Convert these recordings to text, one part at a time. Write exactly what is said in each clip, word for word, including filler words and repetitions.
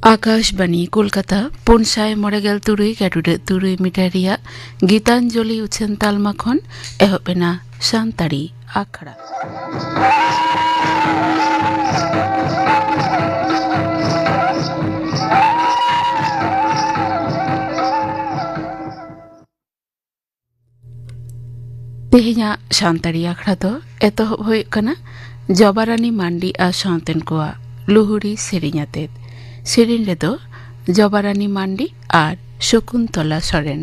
ᱟᱠᱟᱥᱵᱟᱱᱤ ᱠᱳᱞᱠᱟᱛᱟ, ᱯᱩᱱ ᱥᱟᱭ ᱢᱚᱬᱮ ᱜᱮᱞ ᱛᱩᱨᱩᱭ ᱜᱟᱹᱰᱩᱰᱟᱹᱜ ᱛᱩᱨᱩᱭ ᱢᱤᱴᱟᱨ ᱨᱮᱭᱟᱜ ᱜᱤᱛᱟᱧᱡᱚᱞᱤ ᱩᱪᱷᱟᱹᱱ ᱛᱟᱞᱢᱟ ᱠᱷᱚᱱ ᱮᱦᱚᱵ ᱮᱱᱟ ᱥᱟᱱᱛᱟᱲᱤ ᱟᱠᱷᱲᱟ᱾ ᱛᱮᱦᱮᱧᱟᱜ ᱥᱟᱱᱛᱟᱲᱤ ᱟᱠᱷᱲᱟ ᱫᱚ ᱮᱛᱚᱦᱚᱵ ᱦᱩᱭᱩᱜ ᱠᱟᱱᱟ ᱡᱚᱵᱟᱨᱟᱱᱤ ᱢᱟᱱᱰᱤ ᱟᱨ ᱥᱟᱶᱛᱮᱱ ᱠᱚᱣᱟᱜ ᱞᱩᱦᱩᱲᱤ ᱥᱮᱨᱮᱧ ᱟᱛᱮᱫ᱾ ᱥᱮᱨᱮᱧ ᱨᱮᱫᱚ ᱡᱚᱵᱟᱨᱟᱱᱤ ᱢᱟᱱᱰᱤ ᱟᱨ ᱥᱚᱠᱩᱱᱛᱚᱞᱟ ᱥᱚᱨᱮᱱ᱾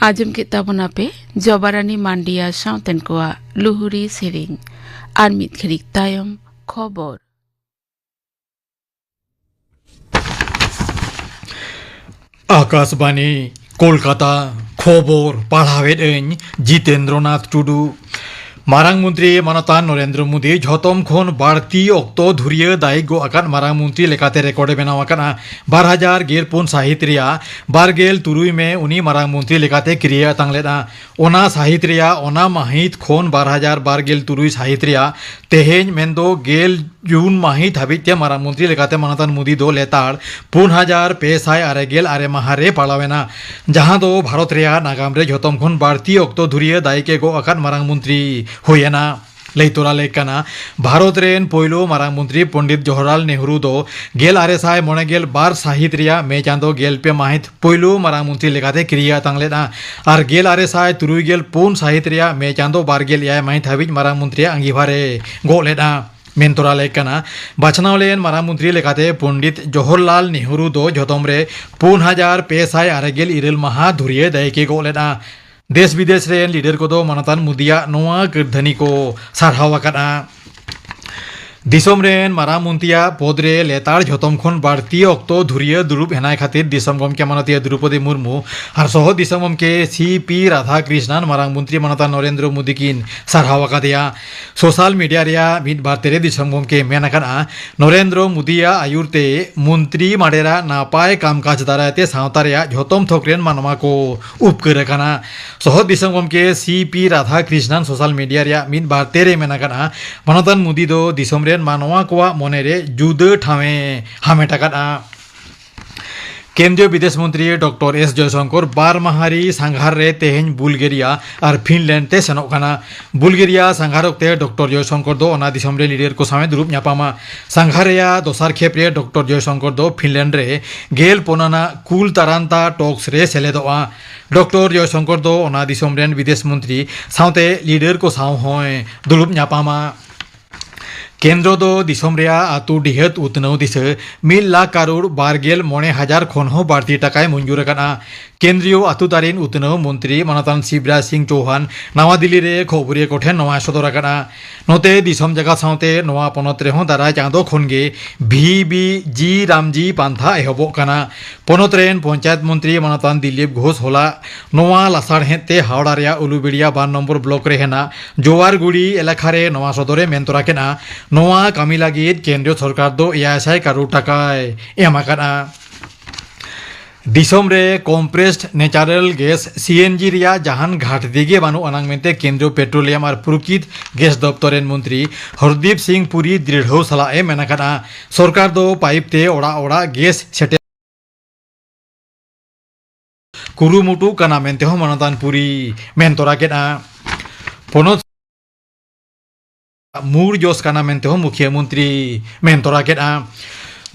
ᱟᱸᱡᱚᱢ ᱠᱮᱫ ᱛᱟᱵᱚᱱᱟᱯᱮ ᱡᱚᱵᱟᱨᱟᱱᱤ ᱢᱟᱱᱰᱤᱭᱟ ᱥᱟᱶᱛᱮᱱ ᱠᱚᱣᱟᱜ ᱞᱩᱦᱩᱨᱤ ᱥᱮᱨᱮᱧ᱾ ᱟᱨ ᱢᱤᱫ ᱜᱷᱟᱹᱲᱤᱡ ᱛᱟᱭᱚᱢ ᱠᱷᱚᱵᱚᱨ᱾ ᱟᱠᱟᱥᱵᱟᱱᱤ, ᱠᱳᱞᱠᱟᱛᱟ᱾ ᱠᱷᱚᱵᱚᱨ ᱯᱟᱲᱦᱟᱣᱮᱫ ᱟᱹᱧ ᱡᱤᱛᱮᱱᱫᱨᱚᱱᱟᱛᱷ ᱴᱩᱰᱩ᱾ ᱢᱟᱨᱟᱝ ᱢᱚᱱᱛᱨᱤ ᱢᱟᱱᱚᱛᱟᱱ ᱱᱚᱨᱮᱱᱫᱨᱚ ᱢᱳᱫᱤ ᱡᱷᱚᱛᱚᱢ ᱠᱷᱚᱱ ᱵᱟᱹᱲᱛᱤ ᱚᱠᱛᱚ ᱫᱷᱩᱨᱤᱭᱟᱹ ᱫᱟᱭᱤᱠ ᱜᱚᱜ ᱟᱠᱟᱫ ᱢᱟᱨᱟᱝ ᱢᱚᱱᱛᱨᱤ ᱞᱮᱠᱟᱛᱮ ᱨᱮᱠᱚᱨᱰ ᱮ ᱵᱮᱱᱟᱣ ᱟᱠᱟᱫᱼᱟ᱾ ᱵᱟᱨ ᱦᱟᱡᱟᱨ ᱜᱮᱞ ᱯᱩᱱ ᱥᱟᱹᱦᱤᱛ ᱨᱮᱭᱟᱜ ᱵᱟᱨ ᱜᱮᱞ ᱛᱩᱨᱩᱭ ᱢᱮ ᱩᱱᱤ ᱢᱟᱨᱟᱝ ᱢᱚᱱᱛᱨᱤ ᱞᱮᱠᱟᱛᱮ ᱠᱤᱨᱤᱭᱟᱹ ᱟᱛᱟᱝ ᱞᱮᱫᱼᱟ᱾ ᱚᱱᱟ ᱥᱟᱹᱦᱤᱛ ᱨᱮᱭᱟᱜ ᱚᱱᱟ ᱢᱟᱹᱦᱤᱛ ᱠᱷᱚᱱ ᱵᱟᱨ ᱦᱟᱡᱟᱨ ᱵᱟᱨ ᱜᱮᱞ ᱛᱩᱨᱩᱭ ᱥᱟᱹᱦᱤᱛ ᱨᱮᱭᱟᱜ ᱛᱮᱦᱮᱧ, ᱢᱮᱱᱫᱚ ᱜᱮᱞ ᱡᱩᱱ ᱢᱟᱹᱦᱤᱛ ᱦᱟᱹᱵᱤᱡ ᱛᱮ ᱢᱟᱨᱟᱝ ᱢᱚᱱᱛᱨᱤ ᱞᱮᱠᱟᱛᱮ ᱢᱟᱱᱚᱛᱟᱱ ᱢᱳᱫᱤ ᱫᱚ ᱞᱮᱛᱟᱲ ᱯᱩᱱ ᱦᱟᱡᱟᱨ ᱯᱮ ᱥᱟᱭ ᱟᱨᱮ ᱜᱮᱞ ᱟᱨᱮ ᱢᱟᱦᱟ ᱨᱮ ᱯᱟᱲᱟᱣ ᱮᱱᱟ, ᱡᱟᱦᱟᱸ ᱫᱚ ᱵᱷᱟᱨᱚᱛ ᱨᱮᱭᱟᱜ ᱱᱟᱜᱟᱢ ᱨᱮ ᱡᱷᱚᱛᱚᱢ ᱠᱷᱚᱱ ᱵᱟᱹᱲᱛᱤ ᱚᱠᱛᱚ ᱫᱷᱩᱨᱤᱭᱟᱹ ᱫᱟᱭᱤᱠ ᱮ ᱜᱚᱜ ᱟᱠᱟᱫ ᱢᱟᱨᱟᱝ ᱢᱚᱱᱛᱨᱤ ᱦᱩᱭ ᱮᱱᱟ᱾ ᱞᱟᱹᱭ ᱛᱚᱨᱟ ᱞᱮᱠ ᱠᱟᱱᱟ, ᱵᱷᱟᱨᱚᱛ ᱨᱮᱱ ᱯᱳᱭᱞᱳ ᱢᱟᱨᱟᱝ ᱢᱚᱱᱛᱨᱤ ᱯᱚᱱᱰᱤᱛ ᱡᱚᱣᱟᱦᱚᱨᱞᱟᱞ ᱱᱮᱦᱨᱩ ᱫᱚ ᱜᱮᱞ ᱟᱨᱮ ᱥᱟᱭ ᱢᱚᱬᱮ ᱜᱮᱞ ᱵᱟᱨ ᱥᱟᱹᱦᱤᱛ ᱨᱮᱭᱟᱜ ᱢᱮ ᱪᱟᱸᱫᱚ ᱜᱮᱞ ᱯᱮ ᱢᱟᱹᱦᱤᱛ ᱯᱳᱭᱞᱳ ᱢᱟᱨᱟᱝ ᱢᱚᱱᱛᱨᱤ ᱞᱮᱠᱟᱛᱮ ᱠᱤᱨᱤᱭᱟᱹ ᱟᱛᱟᱝ ᱞᱮᱫᱼᱟ ᱟᱨ ᱜᱮᱞ ᱟᱨᱮ ᱥᱟᱭ ᱛᱩᱨᱩᱭ ᱜᱮᱞ ᱯᱩᱱ ᱥᱟᱹᱦᱤᱛ ᱨᱮᱭᱟᱜ ᱢᱮ ᱪᱟᱸᱫᱚ ᱵᱟᱨ ᱜᱮᱞ ᱮᱭᱟᱭ ᱢᱟᱹᱦᱤᱛ ᱦᱟᱹᱵᱤᱡ ᱢᱟᱨᱟᱝ ᱢᱚᱱᱛᱨᱤᱭᱟᱜ ᱟᱸᱜᱤᱵᱷᱟᱨ ᱮ ᱜᱚᱜ ᱞᱮᱫᱼᱟ᱾ ᱢᱮᱱ ᱛᱚᱨᱟ ᱞᱮᱠ ᱠᱟᱱᱟ, ᱵᱟᱪᱷᱱᱟᱣ ᱞᱮᱱ ᱢᱟᱨᱟᱝ ᱢᱚᱱᱛᱨᱤ ᱞᱮᱠᱟᱛᱮ ᱯᱚᱱᱰᱤᱛ ᱡᱚᱣᱟᱦᱚᱨᱞᱟᱞ ᱱᱮᱦᱨᱩ ᱫᱚ ᱡᱷᱚᱛᱚᱢ ᱨᱮ ᱯᱩᱱ ᱦᱟᱡᱟᱨ ᱯᱮ ᱥᱟᱭ ᱟᱨᱮ ᱜᱮᱞ ᱤᱨᱟᱹᱞ ᱢᱟᱦᱟ ᱫᱷᱩᱨᱤᱭᱟᱹ ᱫᱟᱭᱤᱠ ᱮ ᱜᱚᱜ ᱞᱮᱫᱼᱟ᱾ ᱫᱮᱥ ᱵᱤᱫᱮᱥ ᱨᱮᱱ ᱞᱤᱰᱟᱨ ᱠᱚᱫᱚ ᱢᱟᱱᱚᱛᱟᱱ ᱢᱳᱫᱤᱭᱟᱜ ᱱᱚᱣᱟ ᱠᱟᱹᱨᱫᱷᱟᱹᱱᱤ ᱠᱚ ᱥᱟᱨᱦᱟᱣ ᱟᱠᱟᱫᱼᱟ᱾ ᱫᱤᱥᱚᱢ ᱨᱮᱱ ᱢᱟᱨᱟᱝ ᱢᱚᱱᱛᱨᱤᱭᱟᱜ ᱯᱚᱫᱽ ᱨᱮ ᱞᱮᱛᱟᱲ ᱡᱷᱚᱛᱚᱢ ᱠᱷᱚᱱ ᱵᱟᱹᱲᱛᱤ ᱚᱠᱛᱚ ᱫᱷᱩᱨᱤᱭᱟᱹ ᱫᱩᱲᱩᱵ ᱦᱮᱱᱟᱭ ᱠᱷᱟᱹᱛᱤᱨ ᱫᱤᱥᱚᱢ ᱜᱚᱢᱠᱮ ᱢᱟᱱᱚᱛᱤᱭᱟᱹ ᱫᱨᱚᱣᱯᱚᱫᱤ ᱢᱩᱨᱢᱩ ᱟᱨ ᱥᱚᱦᱚᱫ ᱫᱤᱥᱚᱢ ᱜᱚᱢᱠᱮ ᱥᱤ ᱯᱤ ᱨᱟᱫᱷᱟᱠᱨᱤᱥᱱᱟᱱ ᱢᱟᱨᱟᱝ ᱢᱚᱱᱛᱨᱤ ᱢᱟᱱᱚᱛᱟᱱ ᱱᱚᱨᱮᱱᱫᱨᱚ ᱢᱳᱫᱤ ᱠᱤᱱ ᱥᱟᱨᱦᱟᱣ ᱟᱠᱟᱫᱮᱭᱟ᱾ ᱥᱳᱥᱟᱞ ᱢᱤᱰᱤᱭᱟ ᱨᱮᱭᱟᱜ ᱢᱤᱫ ᱵᱟᱨᱛᱮ ᱨᱮ ᱫᱤᱥᱚᱢ ᱜᱚᱢᱠᱮ ᱢᱮᱱ ᱟᱠᱟᱫᱼᱟ, ᱱᱚᱨᱮᱱᱫᱨᱚ ᱢᱳᱫᱤᱭᱟᱜ ᱟᱹᱭᱩᱨ ᱛᱮ ᱢᱚᱱᱛᱨᱤ ᱢᱟᱰᱮᱨᱟᱜ ᱱᱟᱯᱟᱭ ᱠᱟᱢᱠᱟᱡᱽ ᱫᱟᱨᱟᱭ ᱛᱮ ᱥᱟᱶᱛᱟ ᱨᱮᱭᱟᱜ ᱡᱷᱚᱛᱚᱢ ᱛᱷᱚᱠ ᱨᱮᱱ ᱢᱟᱱᱣᱟ ᱠᱚ ᱩᱯᱠᱟᱹᱨ ᱟᱠᱟᱱᱟ᱾ ᱥᱚᱦᱚᱫ ᱫᱤᱥᱚᱢ ᱜᱚᱢᱠᱮ ᱥᱤ ᱯᱤ ᱨᱟᱫᱷᱟᱠᱨᱤᱥᱱᱟᱱ ᱥᱳᱥᱟᱞ ᱢᱤᱰᱤᱭᱟ ᱨᱮᱭᱟᱜ ᱢᱤᱫ ᱵᱟᱨᱛᱮ ᱨᱮ ᱢᱮᱱ ᱟᱠᱟᱫᱼᱟ, ᱢᱟᱱᱚᱛᱟᱱ ᱢᱳᱫᱤ ᱫᱚ ᱫᱤᱥᱚᱢ ᱨᱮᱱ ᱢᱟᱱᱣᱟ ᱠᱚᱣᱟᱜ ᱢᱚᱱᱮ ᱨᱮ ᱡᱩᱫᱟᱹ ᱴᱷᱟᱶ ᱮ ᱦᱟᱢᱮᱴ ᱟᱠᱟᱫᱼᱟ᱾ ᱠᱮᱱᱫᱨᱤᱭᱚ ᱵᱤᱫᱮᱥ ᱢᱚᱱᱛᱨᱤ ᱰᱚᱠᱴᱚᱨ ᱮᱥ ᱡᱚᱭᱥᱚᱝᱠᱚᱨ ᱵᱟᱨ ᱢᱟᱦᱟᱨᱤ ᱥᱟᱸᱜᱷᱟᱨ ᱨᱮ ᱛᱮᱦᱮᱧ ᱵᱩᱞᱜᱮᱨᱤᱭᱟ ᱟᱨ ᱯᱷᱤᱱᱞᱮᱱᱰ ᱛᱮ ᱥᱮᱱᱚᱜ ᱠᱟᱱᱟ᱾ ᱵᱩᱞᱜᱮᱨᱤᱭᱟ ᱥᱟᱸᱜᱷᱟᱨ ᱚᱠᱛᱮ ᱰᱚᱠᱴᱚᱨ ᱡᱚᱭᱥᱚᱝᱠᱚᱨ ᱫᱚ ᱚᱱᱟ ᱫᱤᱥᱚᱢ ᱨᱮ ᱞᱤᱰᱟᱨ ᱠᱚ ᱥᱟᱶ ᱮ ᱫᱩᱲᱩᱵ ᱧᱟᱯᱟᱢᱟ᱾ ᱥᱟᱸᱜᱷᱟᱨ ᱨᱮᱭᱟᱜ ᱫᱚᱥᱟᱨ ᱠᱷᱮᱯ ᱨᱮ ᱰᱚᱠᱴᱚᱨ ᱡᱚᱭᱥᱚᱝᱠᱚᱨ ᱫᱚ ᱯᱷᱤᱱᱞᱮᱱᱰ ᱨᱮ ᱜᱮᱞ ᱯᱩᱱ ᱟᱱᱟᱜ ᱠᱩᱞ ᱛᱟᱨᱟᱱᱛᱟ ᱴᱚᱠᱥ ᱨᱮ ᱥᱮᱞᱮᱫᱚᱜᱼᱟ᱾ ᱰᱚᱠᱴᱚᱨ ᱡᱚᱭᱥᱚᱝᱠᱚᱨ ᱫᱚ ᱚᱱᱟ ᱫᱤᱥᱚᱢ ᱨᱮᱱ ᱵᱤᱫᱮᱥ ᱢᱚᱱᱛᱨᱤ ᱥᱟᱶᱛᱮ ᱞᱤᱰᱟᱨ ᱠᱚ ᱥᱟᱶ ᱦᱚᱸᱭ ᱫᱩᱲᱩᱵ ᱧᱟᱯᱟᱢᱟ᱾ ᱠᱮᱱᱫᱨᱚ ᱫᱚ ᱫᱤᱥᱚᱢ ᱨᱮᱭᱟᱜ ᱟᱹᱛᱩ ᱰᱤᱦᱟᱹᱛ ᱩᱛᱱᱟᱹᱣ ᱫᱤᱥᱟᱹ ᱢᱤᱫ ᱞᱟᱠᱷ ᱠᱟᱨᱳᱲ ᱵᱟᱨ ᱜᱮᱞ ᱢᱚᱬᱮ ᱦᱟᱡᱟᱨ ᱠᱷᱚᱱ ᱦᱚᱸ ᱵᱟᱹᱲᱛᱤ ᱴᱟᱠᱟᱭ ᱢᱚᱧᱡᱩᱨ ᱟᱠᱟᱫᱼᱟ᱾ ᱠᱮᱱᱫᱨᱤᱭᱚ ᱟᱹᱛᱩ ᱛᱟᱹᱨᱤᱱ ᱩᱛᱱᱟᱹᱣ ᱢᱚᱱᱛᱨᱤ ᱢᱟᱱᱚᱛᱟᱱ ᱥᱤᱵᱨᱟᱡᱽ ᱥᱤᱝ ᱪᱳᱣᱦᱟᱱ ᱱᱟᱣᱟ ᱫᱤᱞᱞᱤ ᱨᱮ ᱠᱷᱚᱵᱚᱨᱤᱭᱟᱹ ᱠᱚᱴᱷᱮᱱ ᱱᱚᱣᱟᱭ ᱥᱚᱫᱚᱨ ᱟᱠᱟᱫᱼᱟ᱾ ᱱᱚᱛᱮ ᱫᱤᱥᱚᱢ ᱡᱟᱠᱟᱛ ᱥᱟᱶᱛᱮ ᱱᱚᱣᱟ ᱯᱚᱱᱚᱛ ᱨᱮᱦᱚᱸ ᱫᱟᱨᱟᱭ ᱪᱟᱸᱫᱚ ᱠᱷᱚᱱ ᱜᱮ ᱵᱷᱤ ᱵᱤ ᱡᱤ ᱨᱟᱢᱡᱤ ᱯᱟᱱᱛᱷᱟ ᱮᱦᱚᱵᱚᱜ ᱠᱟᱱᱟ᱾ ᱯᱚᱱᱚᱛ ᱨᱮᱱ ᱯᱚᱧᱪᱟᱭᱮᱛ ᱢᱚᱱᱛᱨᱤ ᱢᱟᱱᱚᱛᱟᱱ ᱫᱤᱞᱤᱯ ᱜᱷᱳᱥ ᱦᱚᱞᱟ ᱱᱚᱣᱟ ᱞᱟᱥᱟᱲᱦᱮᱫ ᱛᱮ ᱦᱟᱣᱲᱟ ᱨᱮᱭᱟᱜ ᱩᱞᱩᱵᱮᱲᱤᱭᱟ ᱵᱟᱨ ᱱᱚᱢᱵᱚᱨ ᱵᱞᱚᱠ ᱨᱮ ᱦᱮᱱᱟᱜ ᱡᱳᱣᱟᱨᱜᱩᱲᱤ ᱮᱞᱟᱠᱟ ᱨᱮ ᱱᱚᱣᱟ ᱥᱚᱫᱚᱨᱮ ᱢᱮᱱ ᱛᱚᱨᱟ ᱠᱮᱫᱼᱟ᱾ ᱱᱚᱣᱟ ᱠᱟᱹᱢᱤ ᱞᱟᱹᱜᱤᱫ ᱠᱮᱱᱫᱨᱤᱭᱚ ᱥᱚᱨᱠᱟᱨ ᱫᱚ ᱮᱭᱟᱭ ᱥᱟᱭ ᱠᱟᱨᱳᱲ ᱴᱟᱠᱟᱭ ᱮᱢ ᱟᱠᱟᱫᱼᱟ᱾ ᱫᱤᱥᱚᱢ ᱨᱮ compressed natural gas, ᱥᱤ ᱮᱱ ᱡᱤ ᱨᱮᱭᱟᱜ ᱡᱟᱦᱟᱱ ᱜᱷᱟᱴᱛᱤ ᱜᱮ ᱵᱟᱹᱱᱩᱜ ᱟᱱᱟᱝ ᱢᱮᱱᱛᱮ ᱠᱮᱱᱫᱨᱤᱭᱚ ᱯᱮᱴᱨᱳᱞᱤᱭᱟᱢ ᱟᱨ ᱯᱨᱚᱠᱤᱛ ᱜᱮᱥ ᱫᱚᱯᱛᱚᱨ ᱨᱮᱱ ᱢᱚᱱᱛᱨᱤ ᱦᱚᱨᱫᱤᱯ ᱥᱤᱝ ᱯᱩᱨᱤ ᱫᱨᱤᱲᱦᱟᱹᱣ ᱥᱟᱞᱟᱜ ᱮ ᱢᱮᱱ ᱟᱠᱟᱫᱼᱟ᱾ ᱥᱚᱨᱠᱟᱨ ᱫᱚ ᱯᱟᱭᱤᱯ ᱛᱮ ᱚᱲᱟᱜ ᱚᱲᱟᱜ ᱜᱮᱥ ᱥᱮᱴᱮᱨ ᱠᱩᱨᱩᱢᱩᱴᱩ ᱠᱟᱱᱟ ᱢᱮᱱᱛᱮ ᱦᱚᱸ ᱢᱟᱱᱚᱛᱟᱱ ᱯᱩᱨᱤ ᱢᱮᱱ ᱛᱚᱨᱟ ᱠᱮᱫᱼᱟ᱾ ᱯᱚᱱᱚᱛ ᱢᱩᱲ ᱡᱚᱥ ᱠᱟᱱᱟ ᱢᱮᱱᱛᱮ ᱦᱚᱸ ᱢᱩᱠᱷᱤᱭᱟᱹ ᱢᱚᱱᱛᱨᱤ ᱢᱮᱱ ᱛᱚᱨᱟ ᱠᱮᱫᱼᱟ᱾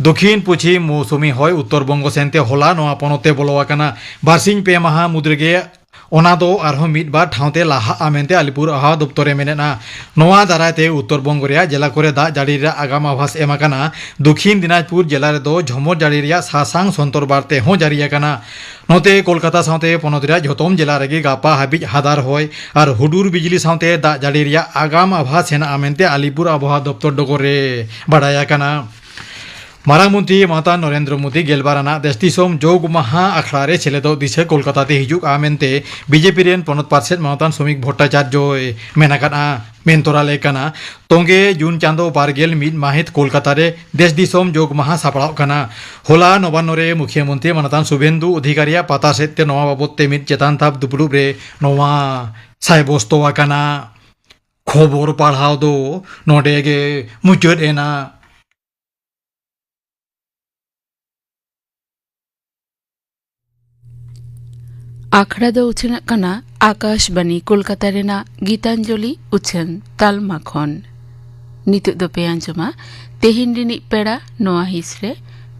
ᱫᱚᱠᱷᱤᱱ ᱯᱚᱪᱷᱤᱢ ᱢᱳᱣᱥᱩᱢᱤ ᱦᱚᱭ ᱩᱛᱛᱚᱨ ᱵᱚᱝᱜᱚ ᱥᱮᱱᱛᱮ ᱦᱚᱞᱟ ᱱᱚᱣᱟ ᱯᱚᱱᱚᱛ ᱛᱮ ᱵᱚᱞᱚ ᱟᱠᱟᱱᱟ᱾ ᱵᱟᱨᱥᱤᱧ ᱯᱮ ᱢᱟᱦᱟ ᱢᱩᱫᱽ ᱨᱮᱜᱮ ᱚᱱᱟ ᱫᱚ ᱟᱨᱦᱚᱸ ᱢᱤᱫ ᱵᱟᱨ ᱴᱷᱟᱶ ᱛᱮ ᱞᱟᱦᱟᱜᱼᱟ ᱢᱮᱱᱛᱮ ᱟᱞᱤᱯᱩᱨ ᱟᱵᱷᱟᱣᱟ ᱫᱚᱯᱛᱚᱨ ᱮ ᱢᱮᱱᱮᱫᱼᱟ᱾ ᱱᱚᱣᱟ ᱫᱟᱨᱟᱭ ᱛᱮ ᱩᱛᱛᱚᱨ ᱵᱚᱝᱜᱚ ᱨᱮᱭᱟᱜ ᱡᱮᱞᱟ ᱠᱚᱨᱮ ᱫᱟᱜ ᱡᱟᱹᱲᱤ ᱨᱮᱭᱟᱜ ᱟᱜᱟᱢ ᱟᱵᱷᱟᱥ ᱮᱢ ᱟᱠᱟᱱᱟ᱾ ᱫᱚᱠᱷᱤᱱ ᱫᱤᱱᱟᱡᱽᱯᱩᱨ ᱡᱮᱞᱟ ᱨᱮᱫᱚ ᱡᱷᱚᱢᱚᱨ ᱡᱟᱹᱲᱤ ᱨᱮᱭᱟᱜ ᱥᱟᱥᱟᱝ ᱥᱚᱱᱛᱚᱨ ᱵᱟᱨᱛᱮ ᱦᱚᱸ ᱡᱟᱹᱨᱤ ᱟᱠᱟᱱᱟ᱾ ᱱᱚᱛᱮ ᱠᱳᱞᱠᱟᱛᱟ ᱥᱟᱶᱛᱮ ᱯᱚᱱᱚᱛ ᱨᱮᱭᱟᱜ ᱡᱷᱚᱛᱚᱢ ᱡᱮᱞᱟ ᱨᱮᱜᱮ ᱜᱟᱯᱟ ᱦᱟᱹᱵᱤᱡ ᱦᱟᱫᱟᱨ ᱦᱚᱭ ᱟᱨ ᱦᱩᱰᱩᱨ ᱵᱤᱡᱽᱞᱤ ᱥᱟᱶᱛᱮ ᱫᱟᱜ ᱡᱟᱹᱲᱤ ᱨᱮᱭᱟᱜ ᱟᱜᱟᱢ ᱟᱵᱷᱟᱥ ᱦᱮᱱᱟᱜᱼᱟ ᱢᱮᱱᱛᱮ ᱟᱞᱤᱯᱩᱨ ᱟᱵᱚᱦᱟᱣᱟ ᱫᱚᱯᱛᱚᱨ ᱰᱚᱜᱚᱨ ᱨᱮ ᱵᱟᱰᱟᱭ ᱟᱠᱟᱱᱟ᱾ ᱢᱟᱨᱟᱝ ᱢᱚᱱᱛᱨᱤ ᱢᱟᱱᱚᱛᱟᱱ ᱱᱚᱨᱮᱱᱫᱨᱚ ᱢᱳᱫᱤ ᱜᱮᱞᱵᱟᱨ ᱟᱱᱟᱜ ᱫᱮᱥ ᱫᱤᱥᱚᱢ ᱡᱳᱜᱽ ᱢᱟᱦᱟ ᱟᱠᱷᱲᱟ ᱨᱮ ᱥᱮᱞᱮᱫᱚᱜ ᱫᱤᱥᱟᱹ ᱠᱳᱞᱠᱟᱛᱟ ᱛᱮ ᱦᱤᱡᱩᱜᱼᱟ ᱢᱮᱱᱛᱮ ᱵᱤᱡᱮᱯᱤ ᱨᱮᱱ ᱯᱚᱱᱚᱛ ᱯᱟᱨᱥᱮᱛ ᱢᱟᱱᱚᱛᱟᱱ ᱥᱚᱢᱤᱠ ᱵᱷᱚᱴᱴᱟᱪᱟᱨᱡᱚᱭ ᱢᱮᱱ ᱟᱠᱟᱫᱼᱟ᱾ ᱢᱮᱱ ᱛᱚᱨᱟ ᱞᱮ ᱠᱟᱱᱟ, ᱛᱚᱝᱜᱮ ᱡᱩᱱ ᱪᱟᱸᱫᱚ ᱵᱟᱨ ᱜᱮᱞ ᱢᱤᱫ ᱢᱟᱹᱦᱤᱛ ᱠᱳᱞᱠᱟᱛᱟ ᱨᱮ ᱫᱮᱥ ᱫᱤᱥᱚᱢ ᱡᱳᱜᱽ ᱢᱟᱦᱟ ᱥᱟᱯᱲᱟᱣᱜ ᱠᱟᱱᱟ᱾ ᱦᱚᱞᱟ ᱱᱚᱵᱟᱱᱱᱚ ᱨᱮ ᱢᱩᱠᱷᱤᱭᱟᱹ ᱢᱚᱱᱛᱨᱤ ᱢᱟᱱᱚᱛᱟᱱ ᱥᱩᱵᱷᱮᱱᱫᱩ ᱚᱫᱷᱤᱠᱟᱨᱤᱭᱟᱜ ᱯᱟᱛᱟ ᱥᱮᱫ ᱛᱮ ᱱᱚᱣᱟ ᱵᱟᱵᱚᱛ ᱛᱮ ᱢᱤᱫ ᱪᱮᱛᱟᱱ ᱫᱷᱟᱯ ᱫᱩᱯᱲᱩᱵ ᱨᱮ ᱱᱚᱣᱟ ᱥᱟᱭᱵᱚᱥᱛᱚ ᱟᱠᱟᱱᱟ᱾ ᱠᱷᱚᱵᱚᱨ ᱯᱟᱲᱦᱟᱣ ᱫᱚ ᱱᱚᱰᱮ ᱜᱮ ᱢᱩᱪᱟᱹᱫ ᱮᱱᱟ᱾ ᱟᱠᱷᱲᱟ ᱫᱚ ᱩᱪᱷᱟᱹᱱᱚᱜ ᱠᱟᱱᱟ ᱟᱠᱟᱥᱵᱟᱱᱤ ᱠᱳᱞᱠᱟᱛᱟ ᱨᱮᱱᱟᱜ ᱜᱤᱛᱟᱧᱡᱚᱞᱤ ᱩᱪᱷᱟᱹᱱ ᱛᱟᱞᱢᱟ ᱠᱷᱚᱱ᱾ ᱱᱤᱛᱚᱜ ᱫᱚᱯᱮ ᱟᱸᱡᱚᱢᱟ ᱛᱮᱦᱮᱧ ᱨᱤᱱᱤᱡ ᱯᱮᱲᱟ ᱱᱚᱣᱟ ᱦᱤᱸᱥ ᱨᱮ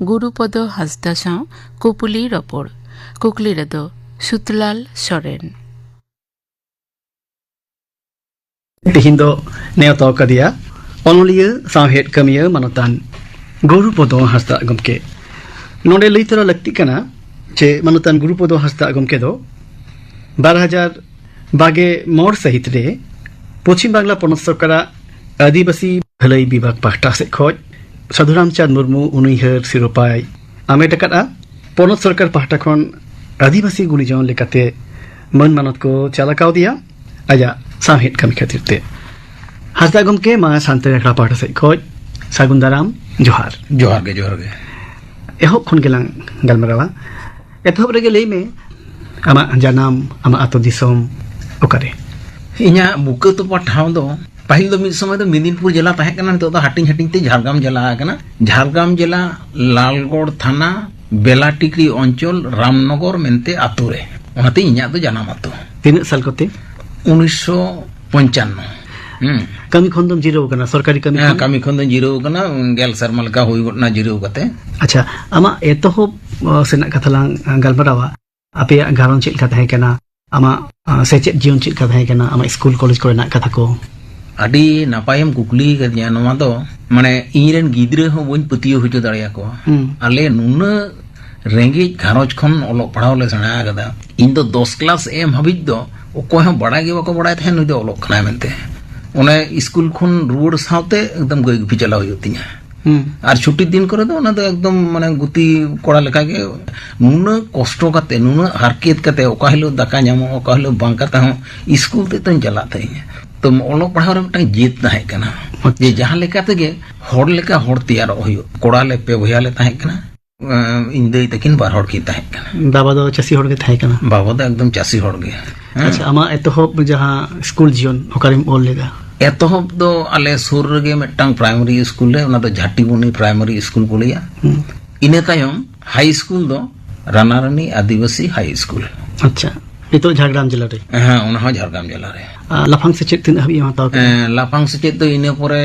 ᱜᱩᱨᱩᱯᱚᱫᱚ ᱦᱟᱸᱥᱫᱟ ᱥᱟᱶ ᱠᱩᱯᱩᱞᱤ ᱨᱚᱯᱚᱲ᱾ ᱠᱩᱠᱞᱤ ᱨᱮᱫᱚ ᱥᱩᱛᱞᱟᱞ ᱥᱚᱨᱮᱱ᱾ ᱛᱤᱦᱤᱧ ᱫᱚ ᱱᱮᱣᱛᱟ ᱠᱟᱫᱮᱭᱟ ᱚᱱᱚᱞᱤᱭᱟᱹ, ᱥᱟᱶᱦᱮᱫ ᱠᱟᱹᱢᱤᱭᱟᱹ ᱢᱟᱱᱚᱛᱟᱱ ᱜᱩᱨᱩᱯᱚᱫᱚ ᱦᱟᱸᱥᱫᱟᱜ ᱜᱚᱢᱠᱮ᱾ ᱱᱚᱰᱮ ᱞᱟᱹᱭ ᱛᱚᱨᱟ ᱞᱟᱹᱠᱛᱤᱜ ᱠᱟᱱᱟ ᱡᱮ ᱢᱟᱱᱚᱛᱟᱱ ᱜᱩᱨᱩᱯᱚᱫᱚ ᱦᱟᱸᱥᱫᱟᱜ ᱜᱚᱢᱠᱮ ᱫᱚ ᱵᱟᱨ ᱦᱟᱡᱟᱨ ᱵᱟᱜᱮ ᱢᱚᱬ ᱥᱟᱹᱦᱤᱛ ᱨᱮ ᱯᱚᱪᱷᱤᱢ ᱵᱟᱝᱞᱟ ᱯᱚᱱᱚᱛ ᱥᱚᱨᱠᱟᱨᱟᱜ ᱟᱹᱫᱤᱵᱟᱹᱥᱤ ᱵᱷᱟᱹᱞᱟᱹᱭ ᱵᱤᱵᱷᱟᱜᱽ ᱯᱟᱦᱴᱟ ᱥᱮᱫ ᱠᱷᱚᱱ ᱥᱟᱹᱫᱷᱩ ᱨᱟᱢᱪᱟᱸᱫᱽ ᱢᱩᱨᱢᱩ ᱩᱱᱩᱭᱦᱟᱹᱨ ᱥᱤᱨᱳᱯᱟᱭ ᱟᱢᱮᱴ ᱟᱠᱟᱫᱼᱟ᱾ ᱯᱚᱱᱚᱛ ᱥᱚᱨᱠᱟᱨ ᱯᱟᱦᱴᱟ ᱠᱷᱚᱱ ᱟᱹᱫᱤᱵᱟᱹᱥᱤ ᱜᱩᱱᱤᱡᱚᱱ ᱞᱮᱠᱟᱛᱮ ᱢᱟᱹᱱ ᱢᱟᱱᱚᱛ ᱠᱚ ᱪᱟᱞ ᱟᱠᱟᱣᱫᱮᱭᱟ ᱟᱡᱟᱜ ᱥᱟᱶᱦᱮᱫ ᱠᱟᱹᱢᱤ ᱠᱷᱟᱹᱛᱤᱨ ᱛᱮ᱾ ᱦᱟᱸᱥᱫᱟ ᱜᱚᱢᱠᱮ, ᱢᱟ ᱥᱟᱱᱛᱟᱲᱤ ᱟᱠᱷᱲᱟ ᱯᱟᱦᱴᱟ ᱥᱮᱫ ᱠᱷᱚᱱ ᱥᱟᱹᱜᱩᱱ ᱫᱟᱨᱟᱢ, ᱡᱚᱦᱟᱨ᱾ ᱡᱚᱦᱟᱨ ᱜᱮ, ᱡᱚᱦᱟᱨ ᱜᱮ᱾ ᱮᱦᱚᱵ ᱠᱷᱚᱱ ᱜᱮᱞᱟᱝ ᱜᱟᱞᱢᱟᱨᱟᱣᱟ᱾ ᱮᱛᱚᱦᱚᱵ ᱨᱮᱜᱮ ᱞᱟᱹᱭ ᱢᱮ, ᱟᱢᱟᱜ ᱡᱟᱱᱟᱢ, ᱟᱢᱟᱜ ᱟᱹᱛᱩ ᱫᱤᱥᱚᱢ ᱚᱠᱟᱨᱮ? ᱤᱧᱟᱹᱜ ᱵᱩᱠᱟᱹ ᱛᱚᱯᱟ ᱴᱷᱟᱶ ᱫᱚ ᱯᱟᱹᱦᱤᱞ ᱫᱚ ᱢᱤᱫ ᱥᱚᱢᱚᱭ ᱫᱚ ᱢᱮᱫᱤᱱᱯᱩᱨ ᱡᱮᱞᱟ ᱛᱟᱦᱮᱸ ᱠᱟᱱᱟ, ᱱᱤᱛᱚᱜ ᱫᱚ ᱦᱟᱹᱴᱤᱧ ᱦᱟᱹᱴᱤᱧ ᱛᱮ ᱡᱷᱟᱲᱜᱨᱟᱢ ᱡᱮᱞᱟ ᱟᱠᱟᱱᱟ᱾ ᱡᱷᱟᱲᱜᱨᱟᱢ ᱡᱮᱞᱟ ᱞᱟᱞᱜᱚᱲ ᱛᱷᱟᱱᱟ ᱵᱮᱞᱟᱴᱤᱠᱨᱤ ᱚᱧᱪᱚᱞ ᱨᱟᱢᱱᱚᱜᱚᱨ ᱢᱮᱱᱛᱮ ᱟᱛᱳ ᱨᱮ᱾ ᱚᱱᱟᱛᱮ ᱤᱧᱟᱹᱜ ᱫᱚ ᱡᱟᱱᱟᱢ ᱟᱛᱳ᱾ ᱛᱤᱱᱟᱹᱜ ᱥᱟᱞ ᱠᱚᱛᱮ? ᱩᱱᱤᱥᱥᱚ ᱯᱚᱧᱪᱟᱱᱱᱚ᱾ ᱦᱩᱸ᱾ ᱠᱟᱹᱢᱤ ᱠᱷᱚᱱ ᱫᱚᱢ ᱡᱤᱨᱟᱹᱣ ᱟᱠᱟᱱᱟ, ᱥᱚᱨᱠᱟᱨᱤ ᱠᱟᱹᱢᱤ ᱦᱮᱸ, ᱠᱷᱚᱱ? ᱠᱟᱹᱢᱤ ᱠᱷᱚᱱ ᱫᱚᱧ ᱡᱤᱨᱟᱹᱣ ᱟᱠᱟᱱᱟ, ᱜᱮᱞ ᱥᱮᱨᱢᱟ ᱞᱮᱠᱟ ᱦᱩᱭ ᱜᱚᱫ ᱮᱱᱟ ᱡᱤᱨᱟᱹᱣ ᱠᱟᱛᱮ᱾ ᱟᱪᱪᱷᱟ, ᱟᱢᱟᱜ ᱮᱛᱚᱦᱚᱵ, ᱚ, ᱥᱮᱱᱟᱜ ᱠᱟᱛᱷᱟ ᱞᱟᱝ, ᱟ, ᱜᱟᱞᱢᱟᱨᱟᱣᱟ᱾ ᱟᱯᱮᱭᱟᱜ ᱜᱷᱟᱨᱚᱸᱡᱽ ᱪᱮᱫ ᱞᱮᱠᱟ ᱛᱟᱦᱮᱸ ᱠᱟᱱᱟ? ᱟᱢᱟᱜ, ᱟ, ᱥᱮᱪᱮᱫ ᱡᱤᱭᱚᱱ ᱪᱮᱫ ᱞᱮᱠᱟ ᱛᱟᱦᱮᱸ ᱠᱟᱱᱟ? ᱟᱢᱟᱜ ᱥᱠᱩᱞ ᱠᱚᱞᱮᱡᱽ ᱠᱚᱨᱮᱱᱟᱜ ᱠᱟᱛᱷᱟ ᱠᱚ? ᱟᱹᱰᱤ ᱱᱟᱯᱟᱭᱮᱢ ᱠᱩᱠᱞᱤ ᱟᱠᱟᱫᱤᱧᱟ᱾ ᱱᱚᱣᱟ ᱫᱚ, ᱢᱟᱱᱮ, ᱤᱧ ᱨᱮᱱ ᱜᱤᱫᱽᱨᱟᱹ ᱦᱚᱸ ᱵᱟᱹᱧ ᱯᱟᱹᱛᱭᱟᱹᱣ ᱦᱚᱪᱚ ᱫᱟᱲᱮᱭᱟᱠᱚᱣᱟ᱾ ᱦᱩᱸ᱾ ᱟᱞᱮ ᱱᱩᱱᱟᱹᱜ ᱨᱮᱸᱜᱮᱡ ᱜᱷᱟᱨᱚᱸᱡᱽ ᱠᱷᱚᱱ ᱚᱞᱚᱜ ᱯᱟᱲᱦᱟᱣ ᱞᱮ ᱥᱮᱬᱟ ᱟᱠᱟᱫᱟ᱾ ᱤᱧ ᱫᱚ ᱫᱚᱥ ᱠᱞᱟᱥ ᱮᱢ ᱦᱟᱹᱵᱤᱡ ᱫᱚ ᱚᱠᱚᱭ ᱦᱚᱸ ᱵᱟᱲᱟᱭ ᱜᱮ ᱵᱟᱠᱚ ᱵᱟᱲᱟᱭ ᱛᱟᱦᱮᱸᱫ ᱱᱩᱭ ᱫᱚ ᱚᱞᱚᱜ ᱠᱟᱱᱟᱭ ᱢᱮᱱᱛᱮ᱾ ᱚᱱᱮ ᱥᱠᱩᱞ ᱠᱷᱚᱱ ᱨᱩᱣᱟᱹᱲ ᱥᱟᱶᱛᱮ ᱮᱠᱫᱚᱢ ᱜᱟᱹᱭ ᱜᱩᱯᱤ ᱪᱟᱞᱟᱣ ᱦᱩᱭᱩᱜ ᱛᱤᱧᱟ᱾ ᱦᱩᱸ᱾ ᱟᱨ ᱪᱷᱩᱴᱤ ᱫᱤᱱ ᱠᱚᱨᱮ ᱫᱚ ᱚᱱᱟ ᱫᱚ ᱮᱠᱫᱚᱢ, ᱢᱟᱱᱮ, ᱜᱩᱛᱤ ᱠᱚᱲᱟ ᱞᱮᱠᱟᱜᱮ᱾ ᱱᱩᱱᱟᱹᱜ ᱠᱚᱥᱴᱚ ᱠᱟᱛᱮ, ᱱᱩᱱᱟᱹᱜ ᱦᱟᱨᱠᱮᱛ ᱠᱟᱛᱮ, ᱚᱠᱟ ᱦᱤᱞᱳᱜ ᱫᱟᱠᱟ ᱧᱟᱢᱚᱜᱼᱟ, ᱚᱠᱟ ᱦᱤᱞᱳᱜ ᱵᱟᱝ ᱠᱟᱛᱮ ᱦᱚᱸ ᱥᱠᱩᱞ ᱛᱮᱫ ᱫᱚᱧ ᱪᱟᱞᱟᱜ ᱛᱟᱦᱮᱸᱫ᱾ ᱛᱚ, ᱚᱞᱚᱜ ᱯᱟᱲᱦᱟᱣ ᱨᱮ ᱢᱤᱫᱴᱟᱝ ᱡᱮᱫ ᱛᱟᱦᱮᱸ ᱠᱟᱱᱟ, ᱟᱪᱪᱷᱟ᱾ ᱡᱮ ᱡᱟᱦᱟᱸ ᱞᱮᱠᱟ ᱛᱮᱜᱮ ᱦᱚᱲ ᱞᱮᱠᱟ ᱦᱚᱲ ᱛᱮᱭᱟᱨᱚᱜ ᱦᱩᱭᱩᱜ᱾ ᱠᱚᱲᱟ ᱞᱮ ᱯᱮ ᱵᱚᱭᱦᱟ ᱞᱮ ᱛᱟᱦᱮᱸ ᱠᱟᱱᱟ᱾ ᱮᱸ, ᱤᱧ ᱫᱟᱹᱭ ᱛᱟᱹᱠᱤᱱ ᱵᱟᱨ ᱦᱚᱲ ᱠᱤᱱ ᱛᱟᱦᱮᱸ ᱠᱟᱱᱟ᱾ ᱵᱟᱵᱟ ᱫᱚ ᱪᱟᱹᱥᱤ ᱦᱚᱲ ᱜᱮ ᱛᱟᱦᱮᱸ ᱠᱟᱱᱟ? ᱵᱟᱵᱟ ᱫᱚ ᱮᱠᱫᱚᱢ ᱪᱟᱹᱥᱤ ᱦᱚᱲ ᱜᱮ᱾ ᱦᱮᱸ᱾ ᱟᱪᱪᱷᱟ, ᱟᱢᱟᱜ ᱮᱛᱚᱦᱚᱵ ᱡᱟᱦᱟᱸ ᱥᱠᱩᱞ ᱡᱤᱭᱚᱱ, ᱚᱠᱟᱨᱮᱢ ᱚᱞ ᱞᱮᱫᱟ? ᱮᱛᱚᱦᱚᱵ ᱫᱚ ᱟᱞᱮ ᱥᱩᱨ ᱨᱮᱜᱮ ᱢᱤᱫᱴᱟᱝ ᱯᱨᱟᱭᱢᱟᱨᱤ ᱥᱠᱩᱞ ᱨᱮ, ᱚᱱᱟ ᱫᱚ ᱡᱷᱟᱴᱤᱢᱩᱱᱤ ᱯᱨᱟᱭᱢᱟᱨᱤ ᱥᱠᱩᱞ ᱠᱚ ᱞᱟᱹᱭᱟ᱾ ᱦᱩᱸ᱾ ᱤᱱᱟᱹ ᱛᱟᱭᱚᱢ ᱦᱟᱭ ᱥᱠᱩᱞ ᱫᱚ ᱨᱟᱱᱟᱨᱟᱱᱤ ᱟᱹᱫᱤᱵᱟᱹᱥᱤ ᱦᱟᱭ ᱥᱠᱩᱞ᱾ ᱟᱪᱪᱷᱟ, ᱱᱤᱛᱚᱜ ᱡᱷᱟᱲᱜᱨᱟᱢ ᱡᱮᱞᱟ ᱨᱮ? ᱦᱮᱸ, ᱚᱱᱟ ᱦᱚᱸ ᱡᱷᱟᱲᱜᱨᱟᱢ ᱡᱮᱞᱟ ᱨᱮ᱾ ᱟᱨ ᱞᱟᱯᱷᱟᱝ ᱥᱮᱪᱮᱫ ᱛᱤᱱᱟᱹᱜ ᱦᱟᱹᱵᱤᱡ ᱮᱢ ᱦᱟᱛᱟᱣ ᱠᱮᱫᱟ? ᱮᱸ, ᱞᱟᱯᱷᱟᱝ ᱥᱮᱪᱮᱫ ᱫᱚ ᱤᱱᱟᱹ ᱯᱚᱨᱮ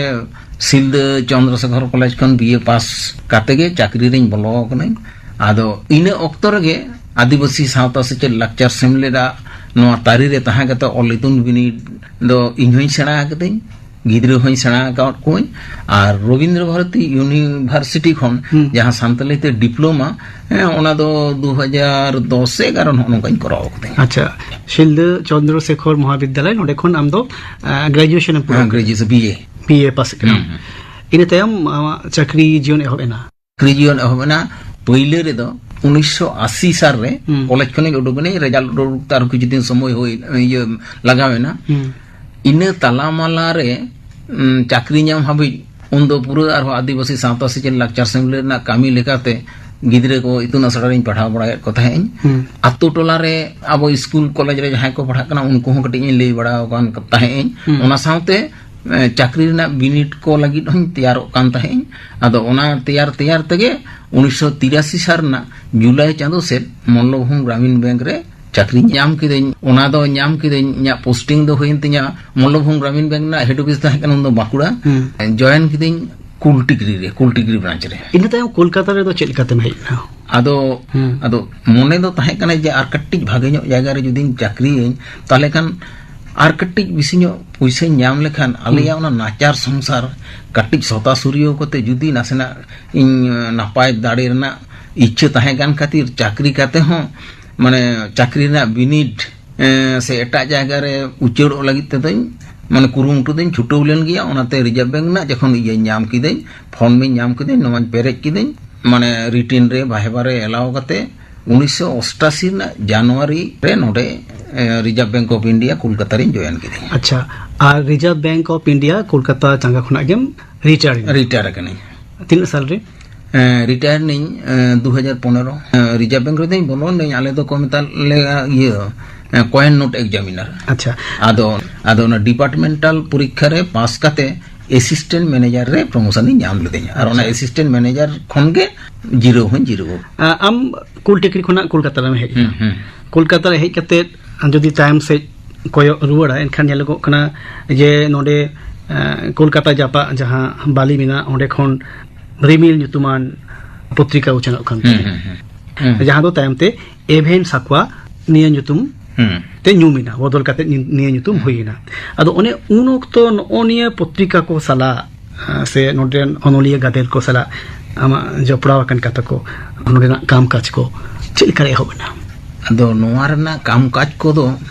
ᱥᱤᱞᱫᱟᱹ ᱪᱚᱱᱫᱨᱚᱥᱮᱠᱷᱚᱨ ᱠᱚᱞᱮᱡᱽ ᱠᱷᱚᱱ ᱵᱤ ᱮ ᱯᱟᱥ ᱠᱟᱛᱮ ᱜᱮ ᱪᱟᱹᱠᱨᱤ ᱨᱤᱧ ᱵᱚᱞᱚ ᱟᱠᱟᱱᱟᱹᱧ᱾ ᱟᱫᱚ ᱤᱱᱟᱹ ᱚᱠᱛᱚ ᱨᱮᱜᱮ ᱟᱹᱫᱤᱵᱟᱹᱥᱤ ᱥᱟᱶᱛᱟ ᱥᱮᱪᱮᱫ ᱞᱟᱠᱪᱟᱨ ᱥᱮᱢᱞᱮᱫᱟᱜ ᱱᱚᱣᱟ ᱛᱟᱹᱨᱤ ᱨᱮ ᱛᱟᱦᱮᱸ ᱠᱟᱛᱮ ᱚᱞ ᱤᱛᱩᱱ ᱵᱤᱱᱤᱰ ᱫᱚ ᱤᱧ ᱦᱚᱸᱧ ᱥᱮᱬᱟ ᱟᱠᱟᱫᱟᱹᱧ᱾ ᱜᱤᱫᱽᱨᱟᱹ ᱦᱚᱸᱧ ᱥᱮᱬᱟ ᱟᱠᱟᱫ ᱠᱚᱣᱟᱧ᱾ ᱟᱨ ᱨᱚᱵᱤᱱᱫᱨᱚ ᱵᱷᱟᱨᱚᱛᱤ ᱤᱭᱩᱱᱤᱵᱷᱟᱨᱥᱤᱴᱤ ᱠᱷᱚᱱ ᱦᱩᱸ᱾ ᱡᱟᱦᱟᱸ ᱥᱟᱱᱛᱟᱞᱤ ᱛᱮ ᱰᱤᱯᱞᱳᱢᱟ, ᱦᱮᱸ, ᱚᱱᱟ ᱫᱚ ᱫᱩ ᱦᱟᱡᱟᱨ ᱫᱚᱥ ᱮᱜᱟᱨᱚ ᱱᱚᱜᱼᱚ ᱱᱚᱝᱠᱟᱧ ᱠᱚᱨᱟᱣ ᱟᱠᱟᱫᱟᱹᱧ᱾ ᱟᱪᱪᱷᱟ, ᱥᱤᱞᱫᱟᱹ ᱪᱚᱱᱫᱨᱚ ᱥᱮᱠᱷᱚᱨ ᱢᱚᱦᱟᱵᱤᱫᱽᱫᱟᱞᱚᱭ, ᱱᱚᱸᱰᱮ ᱠᱷᱚᱱ ᱟᱢ ᱫᱚ, ᱟᱸ, ᱜᱨᱮᱡᱩᱭᱮᱥᱚᱱ ᱮᱢ ᱯᱩᱨᱟᱹᱣ ᱦᱮᱸ, ᱠᱮᱫᱟ᱾ ᱜᱨᱮᱡᱩᱭᱮᱥᱚᱱ, ᱵᱤ ᱮ᱾ ᱵᱤ ᱮ ᱯᱟᱥ ᱠᱟᱱᱟᱢ᱾ ᱦᱩᱸ, ᱦᱩᱸ᱾ ᱤᱱᱟᱹ ᱛᱟᱭᱚᱢ ᱟᱢᱟᱜ ᱪᱟᱹᱠᱨᱤ ᱡᱤᱭᱚᱱ ᱮᱦᱚᱵ ᱮᱱᱟ᱾ ᱪᱟᱹᱠᱨᱤ ᱡᱤᱭᱚᱱ ᱮᱦᱚᱵ ᱮᱱᱟ ᱯᱳᱭᱞᱳ ᱨᱮᱫᱚ ᱩᱱᱤᱥᱥᱚ ᱟᱥᱤ ᱥᱟᱞ ᱨᱮ᱾ ᱦᱩᱸ᱾ ᱠᱚᱞᱮᱡᱽ ᱠᱷᱚᱱᱤᱧ ᱩᱰᱩᱠ ᱮᱱᱟᱹᱧ, ᱨᱮᱡᱟᱞᱴ ᱩᱰᱩᱠ ᱛᱮ ᱟᱨᱦᱚᱸ ᱠᱤᱪᱷᱩ ᱫᱤᱱ ᱥᱚᱢᱚᱭ ᱦᱩᱭ, ᱤᱭᱟᱹ, ᱞᱟᱜᱟᱣ ᱮᱱᱟ᱾ ᱦᱩᱸ᱾ ᱤᱱᱟᱹ ᱛᱟᱞᱟ ᱢᱟᱞᱟ ᱨᱮ, ᱩᱸ, ᱪᱟᱹᱠᱨᱤ ᱧᱟᱢ ᱦᱟᱹᱵᱤᱡ ᱩᱱᱫᱚ ᱯᱩᱨᱟᱹ ᱟᱨᱦᱚᱸ ᱟᱹᱫᱤᱵᱟᱹᱥᱤ ᱥᱟᱶᱛᱟ ᱥᱮᱪᱮᱫ ᱞᱟᱠᱪᱟᱨ ᱥᱮᱢᱞᱮᱫ ᱨᱮᱱᱟᱜ ᱠᱟᱹᱢᱤ ᱞᱮᱠᱟᱛᱮ ᱜᱤᱫᱽᱨᱟᱹ ᱠᱚ ᱤᱛᱩᱱ ᱟᱥᱲᱟ ᱨᱤᱧ ᱯᱟᱲᱦᱟᱣ ᱵᱟᱲᱟᱭᱮᱫ ᱠᱚ ᱛᱟᱦᱮᱸᱫ᱾ ᱦᱩᱸ᱾ ᱟᱛᱳ ᱴᱚᱞᱟ ᱨᱮ ᱟᱵᱚ ᱥᱠᱩᱞ ᱠᱚᱞᱮᱡᱽ ᱨᱮ ᱡᱟᱦᱟᱸᱭ ᱠᱚ ᱯᱟᱲᱦᱟᱜ ᱠᱟᱱᱟ, ᱩᱱᱠᱩ ᱦᱚᱸ ᱠᱟᱹᱴᱤᱡ ᱤᱧ ᱞᱟᱹᱭ ᱵᱟᱲᱟ ᱟᱠᱟᱱ ᱛᱟᱦᱮᱸᱫ᱾ ᱦᱩᱸ᱾ ᱚᱱᱟ ᱥᱟᱶᱛᱮ, ᱮ, ᱪᱟᱹᱠᱨᱤ ᱨᱮᱱᱟᱜ ᱵᱤᱱᱤᱰ ᱠᱚ ᱞᱟᱹᱜᱤᱫ ᱦᱚᱸᱧ ᱛᱮᱭᱟᱨᱚᱜ ᱠᱟᱱ ᱛᱟᱦᱮᱸᱫ᱾ ᱟᱫᱚ ᱚᱱᱟ ᱛᱮᱭᱟᱨ ᱛᱮᱭᱟᱨ ᱛᱮᱜᱮ ᱩᱱᱤᱥᱥᱚ ᱛᱤᱨᱟᱥᱤ ᱥᱟᱞ ᱨᱮᱱᱟᱜ ᱡᱩᱞᱟᱭ ᱪᱟᱸᱫᱚ ᱥᱮᱫ ᱢᱚᱞᱞᱚᱵᱷᱩᱢ ᱜᱨᱟᱢᱤᱱ ᱵᱮᱝᱠ ᱨᱮ ᱪᱟᱹᱠᱨᱤ ᱧᱟᱢ ᱠᱤᱫᱟᱹᱧ᱾ ᱚᱱᱟ ᱫᱚ ᱧᱟᱢ ᱠᱤᱫᱟᱹᱧ, ᱤᱧᱟᱹᱜ ᱯᱳᱥᱴᱤᱝ ᱫᱚ ᱦᱩᱭᱮᱱ ᱛᱤᱧᱟ ᱢᱚᱞᱞᱚᱵᱷᱩᱢ ᱜᱨᱟᱢᱤᱱ ᱵᱮᱝᱠ ᱨᱮᱱᱟᱜ ᱦᱮᱰ ᱚᱯᱷᱤᱥ ᱛᱟᱦᱮᱸ ᱠᱟᱱᱟ ᱩᱱᱫᱚ ᱵᱟᱸᱠᱩᱲᱟ᱾ ᱦᱩᱸ᱾ ᱡᱚᱭᱮᱱ ᱠᱤᱫᱟᱹᱧ ᱠᱩᱞᱴᱤᱠᱨᱤ ᱨᱮ, ᱠᱩᱞᱴᱤᱠᱨᱤ ᱵᱨᱟᱧᱪ ᱨᱮ᱾ ᱤᱱᱟᱹ ᱛᱟᱭᱚᱢ ᱠᱳᱞᱠᱟᱛᱟ ᱨᱮᱫᱚ ᱪᱮᱫ ᱞᱮᱠᱟᱛᱮᱢ ᱦᱮᱡ ᱮᱱᱟ? ᱟᱫᱚ, ᱦᱩᱸ᱾ ᱟᱫᱚ ᱢᱚᱱᱮ ᱫᱚ ᱛᱟᱦᱮᱸ ᱠᱟᱱᱟ ᱡᱮ ᱟᱨ ᱠᱟᱹᱴᱤᱡ ᱵᱷᱟᱜᱮ ᱧᱚᱜ ᱡᱟᱭᱜᱟ ᱨᱮ ᱡᱩᱫᱤᱧ ᱪᱟᱹᱠᱨᱤᱭᱟᱹᱧ, ᱛᱟᱦᱚᱞᱮ ᱠᱷᱟᱱ ᱟᱨ ᱠᱟᱹᱴᱤᱡ ᱵᱮᱥᱤ ᱧᱚᱜ ᱯᱩᱭᱥᱟᱹᱧ ᱧᱟᱢ ᱞᱮᱠᱷᱟᱱ ᱟᱞᱮᱭᱟᱜ ᱦᱩᱸ᱾ ᱚᱱᱟ ᱱᱟᱪᱟᱨ ᱥᱚᱝᱥᱟᱨ ᱠᱟᱹᱴᱤᱡ ᱥᱚᱛᱟ ᱥᱩᱨᱭᱟᱹᱣ ᱠᱟᱛᱮ ᱡᱩᱫᱤ ᱱᱟᱥᱮᱱᱟᱜ ᱤᱧ, ᱮ, ᱱᱟᱯᱟᱭ ᱫᱟᱲᱮ ᱨᱮᱱᱟᱜ ᱤᱪᱪᱷᱟᱹ ᱛᱟᱦᱮᱸ ᱠᱟᱱ ᱠᱷᱟᱹᱛᱤᱨ ᱪᱟᱹᱠᱨᱤ ᱠᱟᱛᱮ ᱦᱚᱸ, ᱢᱟᱱᱮ, ᱪᱟᱹᱠᱨᱤ ᱨᱮᱱᱟᱜ ᱵᱤᱱᱤᱰ, ᱮ, ᱥᱮ ᱮᱴᱟᱜ ᱡᱟᱭᱜᱟ ᱨᱮ ᱩᱪᱟᱹᱲᱚᱜ ᱞᱟᱹᱜᱤᱫ ᱛᱮᱫᱚᱧ, ᱢᱟᱱᱮ, ᱠᱩᱨᱩᱢᱩᱴᱩ ᱫᱚᱧ ᱪᱷᱩᱴᱟᱹᱣ ᱞᱮᱱ ᱜᱮᱭᱟ᱾ ᱚᱱᱟᱛᱮ ᱨᱤᱡᱟᱨᱵᱷ ᱵᱮᱝᱠ ᱨᱮᱱᱟᱜ ᱡᱚᱠᱷᱚᱱ ᱤᱭᱟᱹᱧ ᱧᱟᱢ ᱠᱤᱫᱟᱹᱧ, ᱯᱷᱚᱨᱢᱤᱧ ᱧᱟᱢ ᱠᱤᱫᱟᱹᱧ, ᱱᱚᱣᱟᱧ ᱯᱮᱨᱮᱡ ᱠᱤᱫᱟᱹᱧ, ᱢᱟᱱᱮ, ᱨᱤᱴᱤᱱ ᱨᱮ ᱵᱷᱟᱭᱵᱟ ᱨᱮ ᱮᱞᱟᱣ ᱠᱟᱛᱮ ᱩᱱᱤᱥᱥᱚ ᱚᱥᱴᱟᱥᱤ ᱨᱮᱱᱟᱜ ᱡᱟᱱᱩᱣᱟᱨᱤ ᱨᱮ ᱱᱚᱰᱮ, ᱮ, reserve bank of India Kolkata ᱨᱤᱧ ᱡᱚᱭᱮᱱ ᱠᱤᱫᱟᱹᱧ᱾ ᱟᱪᱪᱷᱟ, ᱟᱨ reserve bank of India Kolkata ᱪᱟᱸᱜᱟ ᱠᱷᱚᱱᱟᱜ ᱜᱮᱢ ᱨᱤᱴᱟᱭᱟᱨ ᱮᱱᱟ? ᱨᱤᱴᱟᱭᱟᱨ ᱟᱠᱟᱱᱟᱹᱧ᱾ ᱛᱤᱱᱟᱹᱜ ᱥᱟᱞ ᱨᱮ? ᱮᱸ, ᱨᱤᱴᱟᱭᱟᱨ ᱱᱟᱹᱧ, ᱮᱸ, ᱫᱩ ᱦᱟᱡᱟᱨ ᱯᱚᱱᱮᱨᱚ᱾ ᱮᱸ, ᱨᱤᱡᱟᱨᱵᱷ ᱵᱮᱝᱠ ᱨᱮᱫᱚᱧ ᱵᱚᱞᱚ ᱞᱮᱱᱟᱹᱧ, ᱟᱞᱮ ᱫᱚᱠᱚ ᱢᱮᱛᱟ ᱞᱮᱭᱟ ᱤᱭᱟᱹ, ᱮᱸ, ᱠᱚᱭᱮᱱ ᱱᱳᱴ ᱮᱠᱡᱟᱢᱤᱱᱟᱨ᱾ ᱟᱪᱪᱷᱟ᱾ ᱟᱫᱚ, ᱟᱫᱚ ᱚᱱᱟ ᱰᱤᱯᱟᱨᱴᱢᱮᱱᱴᱟᱞ ᱯᱚᱨᱤᱠᱠᱷᱟ ᱨᱮ ᱯᱟᱥ ᱠᱟᱛᱮ ᱮᱥᱤᱥᱴᱮᱱᱴ ᱢᱮᱱᱮᱡᱟᱨ ᱨᱮ ᱯᱨᱚᱢᱳᱥᱚᱱ ᱤᱧ ᱧᱟᱢ ᱞᱤᱫᱟᱹᱧ᱾ ᱟᱨ ᱚᱱᱟ ᱟᱪᱪᱷᱟ᱾ ᱮᱥᱤᱥᱴᱮᱱᱴ ᱢᱮᱱᱮᱡᱟᱨ ᱠᱷᱚᱱ ᱜᱮ ᱡᱤᱨᱟᱹᱣ ᱦᱚᱸᱧ ᱡᱤᱨᱟᱹᱣ᱾ ᱟ, ᱟᱢ ᱠᱩᱞᱴᱤᱠᱨᱤ ᱠᱷᱚᱱᱟᱜ ᱠᱳᱞᱠᱟᱛᱟ ᱨᱮᱢ ᱦᱮᱡ ᱮᱱᱟ᱾ ᱦᱩᱸ, ᱦᱩᱸ᱾ ᱠᱳᱞᱠᱟᱛᱟ ᱨᱮ ᱦᱮᱡ ᱠᱟᱛᱮ ᱡᱩᱫᱤ ᱛᱟᱭᱚᱢ ᱥᱮᱫ ᱠᱚᱭᱚᱜ ᱨᱩᱣᱟᱹᱲᱟ, ᱮᱱᱠᱷᱟᱱ ᱧᱮᱞᱚᱜᱚᱜ ᱠᱟᱱᱟ ᱡᱮ ᱱᱚᱰᱮ, ᱮ, ᱠᱳᱞᱠᱟᱛᱟ ᱡᱟᱯᱟᱜ ᱡᱟᱦᱟᱸ ᱵᱟᱞᱤ ᱢᱮᱱᱟᱜ, ᱚᱸᱰᱮ ᱠᱷᱚᱱ ᱨᱤᱢᱤᱞ ᱧᱩᱛᱩᱢᱟᱱ ᱯᱚᱛᱨᱤᱠᱟ ᱩᱪᱷᱟᱹᱱᱚᱜ ᱠᱟᱱ ᱦᱩᱸ, ᱛᱟᱦᱮᱸᱫ, ᱦᱩᱸ, ᱦᱩᱸ᱾ ᱦᱩᱸ᱾ ᱡᱟᱦᱟᱸ ᱫᱚ ᱛᱟᱭᱚᱢ ᱛᱮ ᱮᱵᱷᱮᱱ ᱥᱟᱠᱣᱟ ᱱᱤᱭᱟᱹ ᱧᱩᱛᱩᱢ ᱦᱩᱸ᱾ ᱛᱮ ᱧᱩᱢ ᱮᱱᱟ, ᱵᱚᱫᱚᱞ ᱠᱟᱛᱮ ᱧᱩ-, ᱱᱤᱭᱟᱹ ᱧᱩᱛᱩᱢ ᱦᱩᱭ ᱮᱱᱟ᱾ ᱟᱫᱚ ᱚᱱᱮ ᱩᱱ ᱚᱠᱛᱚ ᱱᱚᱜᱼᱚ ᱱᱤᱭᱟᱹ ᱯᱚᱛᱨᱤᱠᱟ ᱠᱚ ᱥᱟᱞᱟᱜ, ᱟᱸ, ᱥᱮ ᱱᱚᱰᱮᱱ ᱚᱱᱚᱞᱤᱭᱟᱹ ᱜᱟᱫᱮᱞ ᱠᱚ ᱥᱟᱞᱟᱜ ᱟᱢᱟᱜ ᱡᱚᱯᱲᱟᱣ ᱟᱠᱟᱱ ᱠᱟᱛᱷᱟ ᱠᱚ, ᱱᱚᱰᱮᱱᱟᱜ ᱠᱟᱢ ᱠᱟᱡᱽ ᱠᱚ ᱪᱮᱫ ᱞᱮᱠᱟ ᱨᱮ ᱮᱦᱚᱵ ᱮᱱᱟ? ᱟᱫᱚ ᱱᱚᱣᱟ ᱨᱮᱱᱟᱜ ᱠᱟᱢ ᱠᱟᱡᱽ ᱠᱚᱫᱚ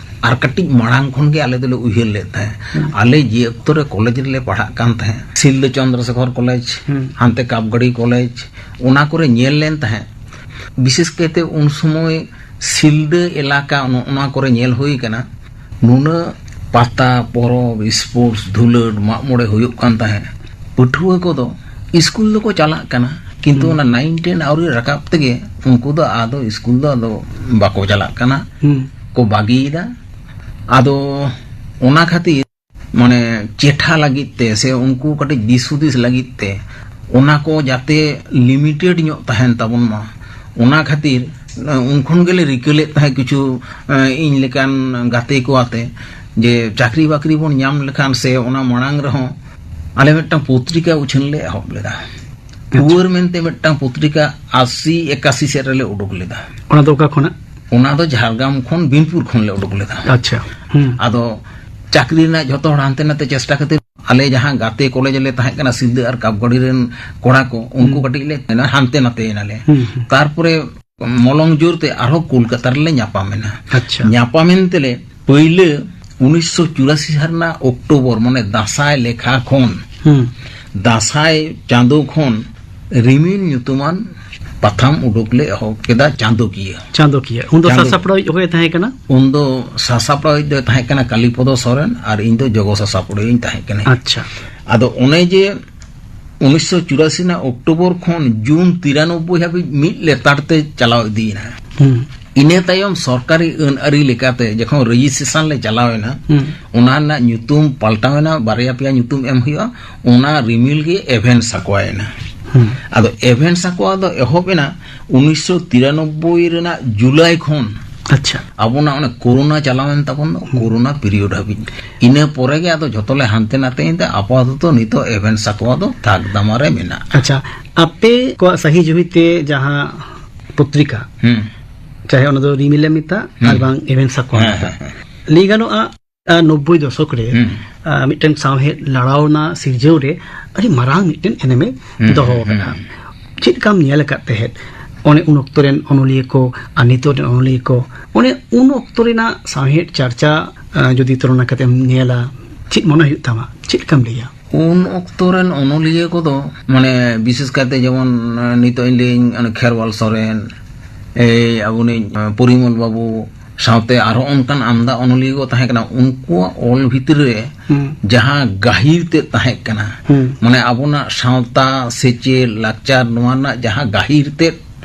ᱟᱨ ᱠᱟᱹᱴᱤᱡ ᱢᱟᱲᱟᱝ ᱠᱷᱚᱱ ᱜᱮ ᱟᱞᱮ ᱫᱚᱞᱮ ᱩᱭᱦᱟᱹᱨ ᱞᱮᱫ ᱛᱟᱦᱮᱸᱫ᱾ ᱦᱩᱸ᱾ ᱟᱞᱮ ᱡᱮ ᱚᱠᱛᱚ ᱨᱮ ᱠᱚᱞᱮᱡᱽ ᱨᱮᱞᱮ ᱯᱟᱲᱦᱟᱜ ᱠᱟᱱ ᱛᱟᱦᱮᱸᱫ, ᱥᱤᱞᱫᱟᱹ ᱪᱚᱱᱫᱨᱚᱥᱮᱠᱷᱚᱨ ᱠᱚᱞᱮᱡᱽ, ᱦᱩᱸ᱾ ᱦᱟᱱᱛᱮ ᱠᱟᱯᱜᱟᱲᱤ ᱠᱚᱞᱮᱡᱽ, ᱚᱱᱟ ᱠᱚᱨᱮ ᱧᱮᱞ ᱞᱮᱱ ᱛᱟᱦᱮᱸᱫ᱾ ᱵᱤᱥᱮᱥ ᱠᱟᱭᱛᱮ ᱩᱱ ᱥᱚᱢᱚᱭ ᱥᱤᱞᱫᱟᱹ ᱮᱞᱟᱠᱟ ᱱᱚᱜᱼᱚ ᱱᱚᱣᱟ ᱠᱚᱨᱮ ᱧᱮᱞ ᱦᱩᱭ ᱠᱟᱱᱟ, ᱱᱩᱱᱟᱹᱜ ᱯᱟᱛᱟ, ᱯᱚᱨᱚᱵᱽ, ᱥᱯᱳᱨᱴᱥ, ᱫᱷᱩᱞᱟᱹᱲ, ᱢᱟᱜ ᱢᱚᱬᱮ ᱦᱩᱭᱩᱜ ᱠᱟᱱ ᱛᱟᱦᱮᱸᱫ᱾ ᱯᱟᱹᱴᱷᱩᱣᱟᱹ ᱠᱚᱫᱚ ᱥᱠᱩᱞ ᱫᱚᱠᱚ ᱪᱟᱞᱟᱜ ᱠᱟᱱᱟ, ᱠᱤᱱᱛᱩ ᱦᱩᱸ᱾ ᱚᱱᱟ ᱱᱟᱭᱤᱱ ᱴᱮᱱ ᱟᱹᱣᱨᱤ ᱨᱟᱠᱟᱵ ᱛᱮᱜᱮ ᱩᱱᱠᱩ ᱫᱚ ᱟᱫᱚ ᱥᱠᱩᱞ ᱫᱚ ᱟᱫᱚ ᱵᱟᱠᱚ ᱪᱟᱞᱟᱜ ᱠᱟᱱᱟ, ᱦᱩᱸ᱾ ᱠᱚ ᱵᱟᱹᱜᱤᱭᱮᱫᱟ᱾ ᱟᱫᱚ ᱚᱱᱟ ᱠᱷᱟᱹᱛᱤᱨ ᱢᱟᱱᱮ ᱪᱮᱴᱷᱟ ᱞᱟᱹᱜᱤᱫ ᱛᱮ ᱥᱮ ᱩᱱᱠᱩ ᱠᱟᱹᱴᱤᱡ ᱫᱤᱥ ᱦᱩᱫᱤᱥ ᱞᱟᱹᱜᱤᱫ ᱛᱮ ᱚᱱᱟ ᱠᱚ ᱡᱟᱛᱮ ᱞᱤᱢᱤᱴᱮᱰ ᱧᱚᱜ ᱛᱟᱦᱮᱱ ᱛᱟᱵᱚᱱ ᱢᱟ, ᱚᱱᱟ ᱠᱷᱟᱹᱛᱤᱨ, ᱮ, ᱩᱱ ᱠᱷᱚᱱ ᱜᱮᱞᱮ ᱨᱤᱠᱟᱹ ᱞᱮᱫ ᱛᱟᱦᱮᱸᱫ ᱠᱤᱪᱷᱩ, ᱮ, ᱤᱧ ᱞᱮᱠᱟᱱ ᱜᱟᱛᱮ ᱠᱚ ᱟᱛᱮ ᱡᱮ ᱪᱟᱹᱠᱨᱤ ᱵᱟᱹᱠᱨᱤ ᱵᱚᱱ ᱧᱟᱢ ᱞᱮᱠᱷᱟᱱ ᱥᱮ ᱚᱱᱟ ᱢᱟᱲᱟᱝ ᱨᱮᱦᱚᱸ ᱟᱞᱮ ᱢᱤᱫᱴᱟᱝ ᱯᱚᱛᱨᱤᱠᱟ ᱩᱪᱷᱟᱹᱱ ᱞᱮ ᱮᱦᱚᱵ ᱞᱮᱫᱟ᱾ ᱟᱪᱪᱷᱟ᱾ ᱴᱩᱣᱟᱹᱨ ᱢᱮᱱᱛᱮ ᱢᱤᱫᱴᱟᱝ ᱯᱚᱛᱨᱤᱠᱟ ᱟᱥᱤ ᱮᱠᱟᱥᱤ ᱥᱮᱫ ᱨᱮᱞᱮ ᱩᱰᱩᱠ ᱞᱮᱫᱟ᱾ ᱚᱱᱟ ᱫᱚ ᱚᱠᱟ ᱠᱷᱚᱱᱟᱜ? ᱚᱱᱟ ᱫᱚ ᱡᱷᱟᱲᱜᱨᱟᱢ ᱠᱷᱚᱱ ᱵᱤᱱᱯᱩᱨ ᱠᱷᱚᱱ ᱞᱮ ᱩᱰᱩᱠ ᱞᱮᱫᱟ᱾ ᱟᱪᱪᱷᱟ᱾ ᱦᱩᱸ᱾ ᱟᱫᱚ ᱪᱟᱹᱠᱨᱤ ᱨᱮᱱᱟᱜ ᱡᱷᱚᱛᱚ ᱦᱚᱲ ᱦᱟᱱᱛᱮ ᱱᱟᱛᱮ ᱪᱮᱥᱴᱟ ᱠᱷᱟᱹᱛᱤᱨ ᱟᱞᱮ ᱡᱟᱦᱟᱸ ᱜᱟᱛᱮ ᱠᱚᱞᱮᱡᱽ ᱨᱮᱞᱮ ᱛᱟᱦᱮᱸ ᱠᱟᱱᱟ, ᱥᱤᱞᱫᱟᱹ ᱟᱨ ᱠᱟᱯᱜᱟᱲᱤ ᱨᱮᱱ ᱠᱚᱲᱟ ᱠᱚ, ᱩᱱᱠᱩ ᱦᱩᱸ᱾ ᱠᱟᱹᱴᱤᱡ ᱞᱮ ᱦᱟᱱᱛᱮ ᱱᱟᱛᱮ ᱮᱱᱟᱞᱮ᱾ ᱦᱩᱸ, ᱦᱩᱸ᱾ ᱛᱟᱨᱯᱚᱨᱮ ᱢᱚᱞᱚᱝ ᱡᱳᱨ ᱛᱮ ᱟᱨᱦᱚᱸ ᱠᱳᱞᱠᱟᱛᱟ ᱨᱮᱞᱮ ᱧᱟᱯᱟᱢ ᱮᱱᱟ᱾ ᱟᱪᱪᱷᱟ᱾ ᱧᱟᱯᱟᱢ ᱮᱱ ᱛᱮᱞᱮ ᱯᱟᱹᱭᱞᱟᱹ ᱩᱱᱤᱥᱥᱚ ᱪᱩᱨᱟᱥᱤ ᱥᱟᱞ ᱨᱮᱱᱟᱜ ᱚᱠᱴᱳᱵᱚᱨ, ᱢᱟᱱᱮ ᱫᱟᱸᱥᱟᱭ ᱞᱮᱠᱷᱟ ᱠᱷᱚᱱ, ᱦᱩᱸ᱾ ᱫᱟᱸᱥᱟᱭ ᱪᱟᱸᱫᱳ ᱠᱷᱚᱱ ᱨᱤᱢᱤᱞ ᱧᱩᱛᱩᱢᱟᱱ ᱯᱟᱛᱷᱟᱢ ᱩᱰᱩᱠ ᱞᱮ ᱮᱦᱚᱵ ᱠᱮᱫᱟ, ᱪᱟᱸᱫᱳᱠᱤᱭᱟᱹ᱾ ᱪᱟᱸᱫᱳᱠᱤᱭᱟᱹ᱾ ᱩᱱᱫᱚ ᱪᱟᱸᱫᱳ- ᱥᱟᱥᱟᱯᱲᱟᱣᱤᱡ ᱚᱠᱚᱭᱮ ᱛᱟᱦᱮᱸ ᱠᱟᱱᱟ? ᱩᱱᱫᱚ ᱥᱟᱥᱟᱯᱲᱟᱣᱤᱡ ᱫᱚᱭ ᱛᱟᱦᱮᱸ ᱠᱟᱱᱟ ᱠᱟᱞᱤᱯᱚᱫᱚ ᱥᱚᱨᱮᱱ ᱟᱨ ᱤᱧ ᱫᱚ ᱡᱚᱜᱚ ᱥᱟᱥᱟᱯᱲᱟᱣᱤᱡ ᱤᱧ ᱛᱟᱦᱮᱸ ᱠᱟᱱᱟ᱾ ᱟᱪᱪᱷᱟ᱾ ᱟᱫᱚ ᱚᱱᱮ ᱡᱮ ᱩᱱᱤᱥᱥᱚ ᱪᱩᱨᱟᱥᱤ ᱨᱮᱱᱟᱜ ᱚᱠᱴᱳᱵᱚᱨ ᱠᱷᱚᱱ ᱡᱩᱱ ᱛᱤᱨᱟᱱᱚᱵᱵᱳᱭ ᱦᱟᱹᱵᱤᱡ ᱢᱤᱫ ᱞᱮᱛᱟᱲ ᱛᱮ ᱪᱟᱞᱟᱣ ᱤᱫᱤᱭᱮᱱᱟ᱾ ᱦᱩᱸ᱾ ᱤᱱᱟᱹ ᱛᱟᱭᱚᱢ ᱥᱚᱨᱠᱟᱨᱤ ᱟᱹᱱ ᱟᱹᱨᱤ ᱞᱮᱠᱟᱛᱮ ᱡᱚᱠᱷᱚᱱ ᱨᱮᱡᱤᱥᱴᱨᱮᱥᱚᱱ ᱞᱮ ᱪᱟᱞᱟᱣ ᱮᱱᱟ, ᱦᱩᱸ᱾ ᱚᱱᱟ ᱨᱮᱱᱟᱜ ᱧᱩᱛᱩᱢ ᱯᱟᱞᱴᱟᱣ ᱮᱱᱟ, ᱵᱟᱨᱭᱟ ᱯᱮᱭᱟ ᱧᱩᱛᱩᱢ ᱮᱢ ᱦᱩᱭᱩᱜᱼᱟ, ᱚᱱᱟ ᱨᱤᱢᱤᱞ ᱜᱮ ᱮᱵᱷᱮᱱ ᱥᱟᱠᱣᱟ ᱮᱱᱟ᱾ ᱦᱩᱸ᱾ ᱟᱫᱚ ᱮᱵᱷᱮᱱ ᱥᱟᱠᱣᱟ ᱫᱚ ᱮᱦᱚᱵ ᱮᱱᱟ ᱩᱱᱤᱥᱥᱚ ᱛᱤᱨᱟᱱᱚᱵᱵᱳᱭ ᱨᱮᱱᱟᱜ ᱡᱩᱞᱟᱭ ᱠᱷᱚᱱ᱾ ᱟᱪᱪᱷᱟ᱾ ᱟᱵᱚᱱᱟᱜ ᱚᱱᱮ ᱠᱳᱨᱳᱱᱟ ᱪᱟᱞᱟᱣᱮᱱ ᱛᱟᱵᱚᱱ ᱫᱚ, ᱦᱩᱸ᱾ ᱠᱳᱨᱳᱱᱟ ᱯᱤᱨᱤᱭᱳᱰ ᱦᱟᱹᱵᱤᱡ᱾ ᱤᱱᱟᱹ ᱯᱚᱨᱮ ᱜᱮ ᱟᱫᱚ ᱡᱷᱚᱛᱚ ᱞᱮ ᱦᱟᱱᱛᱮ ᱱᱟᱛᱮᱭᱮᱱ ᱛᱮ ᱟᱯᱟᱛᱚᱛᱚ ᱱᱤᱛᱚᱜ ᱮᱵᱷᱮᱱ ᱥᱟᱠᱣᱟ ᱫᱚ ᱛᱟᱠ ᱫᱟᱢᱟ ᱨᱮ ᱢᱮᱱᱟᱜᱼᱟ᱾ ᱟᱪᱪᱷᱟ, ᱟᱯᱮ ᱠᱚᱣᱟᱜ ᱥᱟᱹᱦᱤ ᱡᱩᱦᱤ ᱛᱮ ᱡᱟᱦᱟᱸ ᱯᱚᱛᱨᱤᱠᱟ, ᱦᱩᱸ᱾ ᱪᱟᱦᱮ ᱚᱱᱟ ᱫᱚ ᱨᱤᱢᱤᱞ ᱮ ᱢᱮᱛᱟᱜ ᱟᱨ ᱵᱟᱝ ᱮᱵᱷᱮᱱ ᱥᱟᱠᱣᱟ ᱦᱮᱸ, ᱢᱮᱛᱟᱜ᱾ ᱦᱮᱸ, ᱦᱮᱸ᱾ ᱞᱟᱹᱭ ᱜᱟᱱᱚᱜᱼᱟ, ᱟᱨ ᱱᱚᱵᱵᱳᱭ ᱫᱚᱥᱚᱠ ᱨᱮ ᱦᱩᱸ᱾ ᱟᱨ ᱢᱤᱫᱴᱮᱱ ᱥᱟᱶᱦᱮᱫ ᱞᱟᱲᱟᱣᱱᱟ ᱥᱤᱨᱡᱟᱹᱣ ᱨᱮ ᱟᱹᱰᱤ ᱢᱟᱨᱟᱝ ᱢᱤᱫᱴᱮᱱ ᱮᱱᱮᱢᱮ ᱦᱩᱸ, ᱫᱚᱦᱚ ᱦᱩᱸ, ᱟᱠᱟᱫᱟ᱾ ᱦᱩᱸ᱾ ᱪᱮᱫ ᱞᱮᱠᱟᱢ ᱧᱮᱞ ᱟᱠᱟᱫ ᱛᱟᱦᱮᱸᱫ ᱚᱱᱮ ᱩᱱ ᱚᱠᱛᱚ ᱨᱮᱱ ᱚᱱᱚᱞᱤᱭᱟᱹ ᱠᱚ ᱟᱨ ᱱᱤᱛᱚᱜ ᱨᱮᱱ ᱚᱱᱚᱞᱤᱭᱟᱹ ᱠᱚ, ᱚᱱᱮ ᱩᱱ ᱚᱠᱛᱚ ᱨᱮᱱᱟᱜ ᱥᱟᱶᱦᱮᱫ ᱪᱟᱨᱪᱟ, ᱟᱸ, ᱡᱩᱫᱤ ᱛᱩᱞᱚᱱᱟ ᱠᱟᱛᱮᱢ ᱧᱮᱞᱟ, ᱪᱮᱫ ᱢᱚᱱᱮ ᱦᱩᱭᱩᱜ ᱛᱟᱢᱟ? ᱪᱮᱫ ᱞᱮᱠᱟᱢ ᱞᱟᱹᱭᱟ? ᱩᱱ ᱚᱠᱛᱚ ᱨᱮᱱ ᱚᱱᱚᱞᱤᱭᱟᱹ ᱠᱚᱫᱚ, ᱢᱟᱱᱮ, ᱵᱤᱥᱮᱥ ᱠᱟᱭᱛᱮ ᱡᱮᱢᱚᱱ, ᱟᱸ, ᱱᱤᱛᱚᱜ ᱤᱧ ᱞᱟᱹᱭᱟᱹᱧ, ᱚᱱᱮ ᱠᱷᱮᱨᱣᱟᱞ ᱥᱚᱨᱮᱱ, ᱮᱭ ᱟᱵᱚᱱᱤᱡ, ᱟᱸ, ᱯᱚᱨᱤᱢᱚᱞ ᱵᱟᱹᱵᱩ, ᱥᱟᱶᱛᱮ ᱟᱨᱦᱚᱸ ᱚᱱᱠᱟᱱ ᱟᱢᱫᱟ ᱚᱱᱚᱞᱤᱭᱟᱹ ᱠᱚ ᱛᱟᱦᱮᱸ ᱠᱟᱱᱟ᱾ ᱩᱱᱠᱩᱣᱟᱜ ᱚᱞ ᱵᱷᱤᱛᱨᱤ ᱨᱮ ᱦᱩᱸ᱾ ᱡᱟᱦᱟᱸ ᱜᱟᱹᱦᱤᱨ ᱛᱮᱫ ᱛᱟᱦᱮᱸ ᱠᱟᱱᱟ, ᱦᱩᱸ᱾ ᱢᱟᱱᱮ, ᱟᱵᱚᱱᱟᱜ ᱥᱟᱶᱛᱟ, ᱥᱮᱪᱮᱫ, ᱞᱟᱠᱪᱟᱨ, ᱱᱚᱣᱟ ᱨᱮᱱᱟᱜ ᱡᱟᱦᱟᱸ ᱜᱟᱹᱦᱤᱨ ᱛᱮᱫ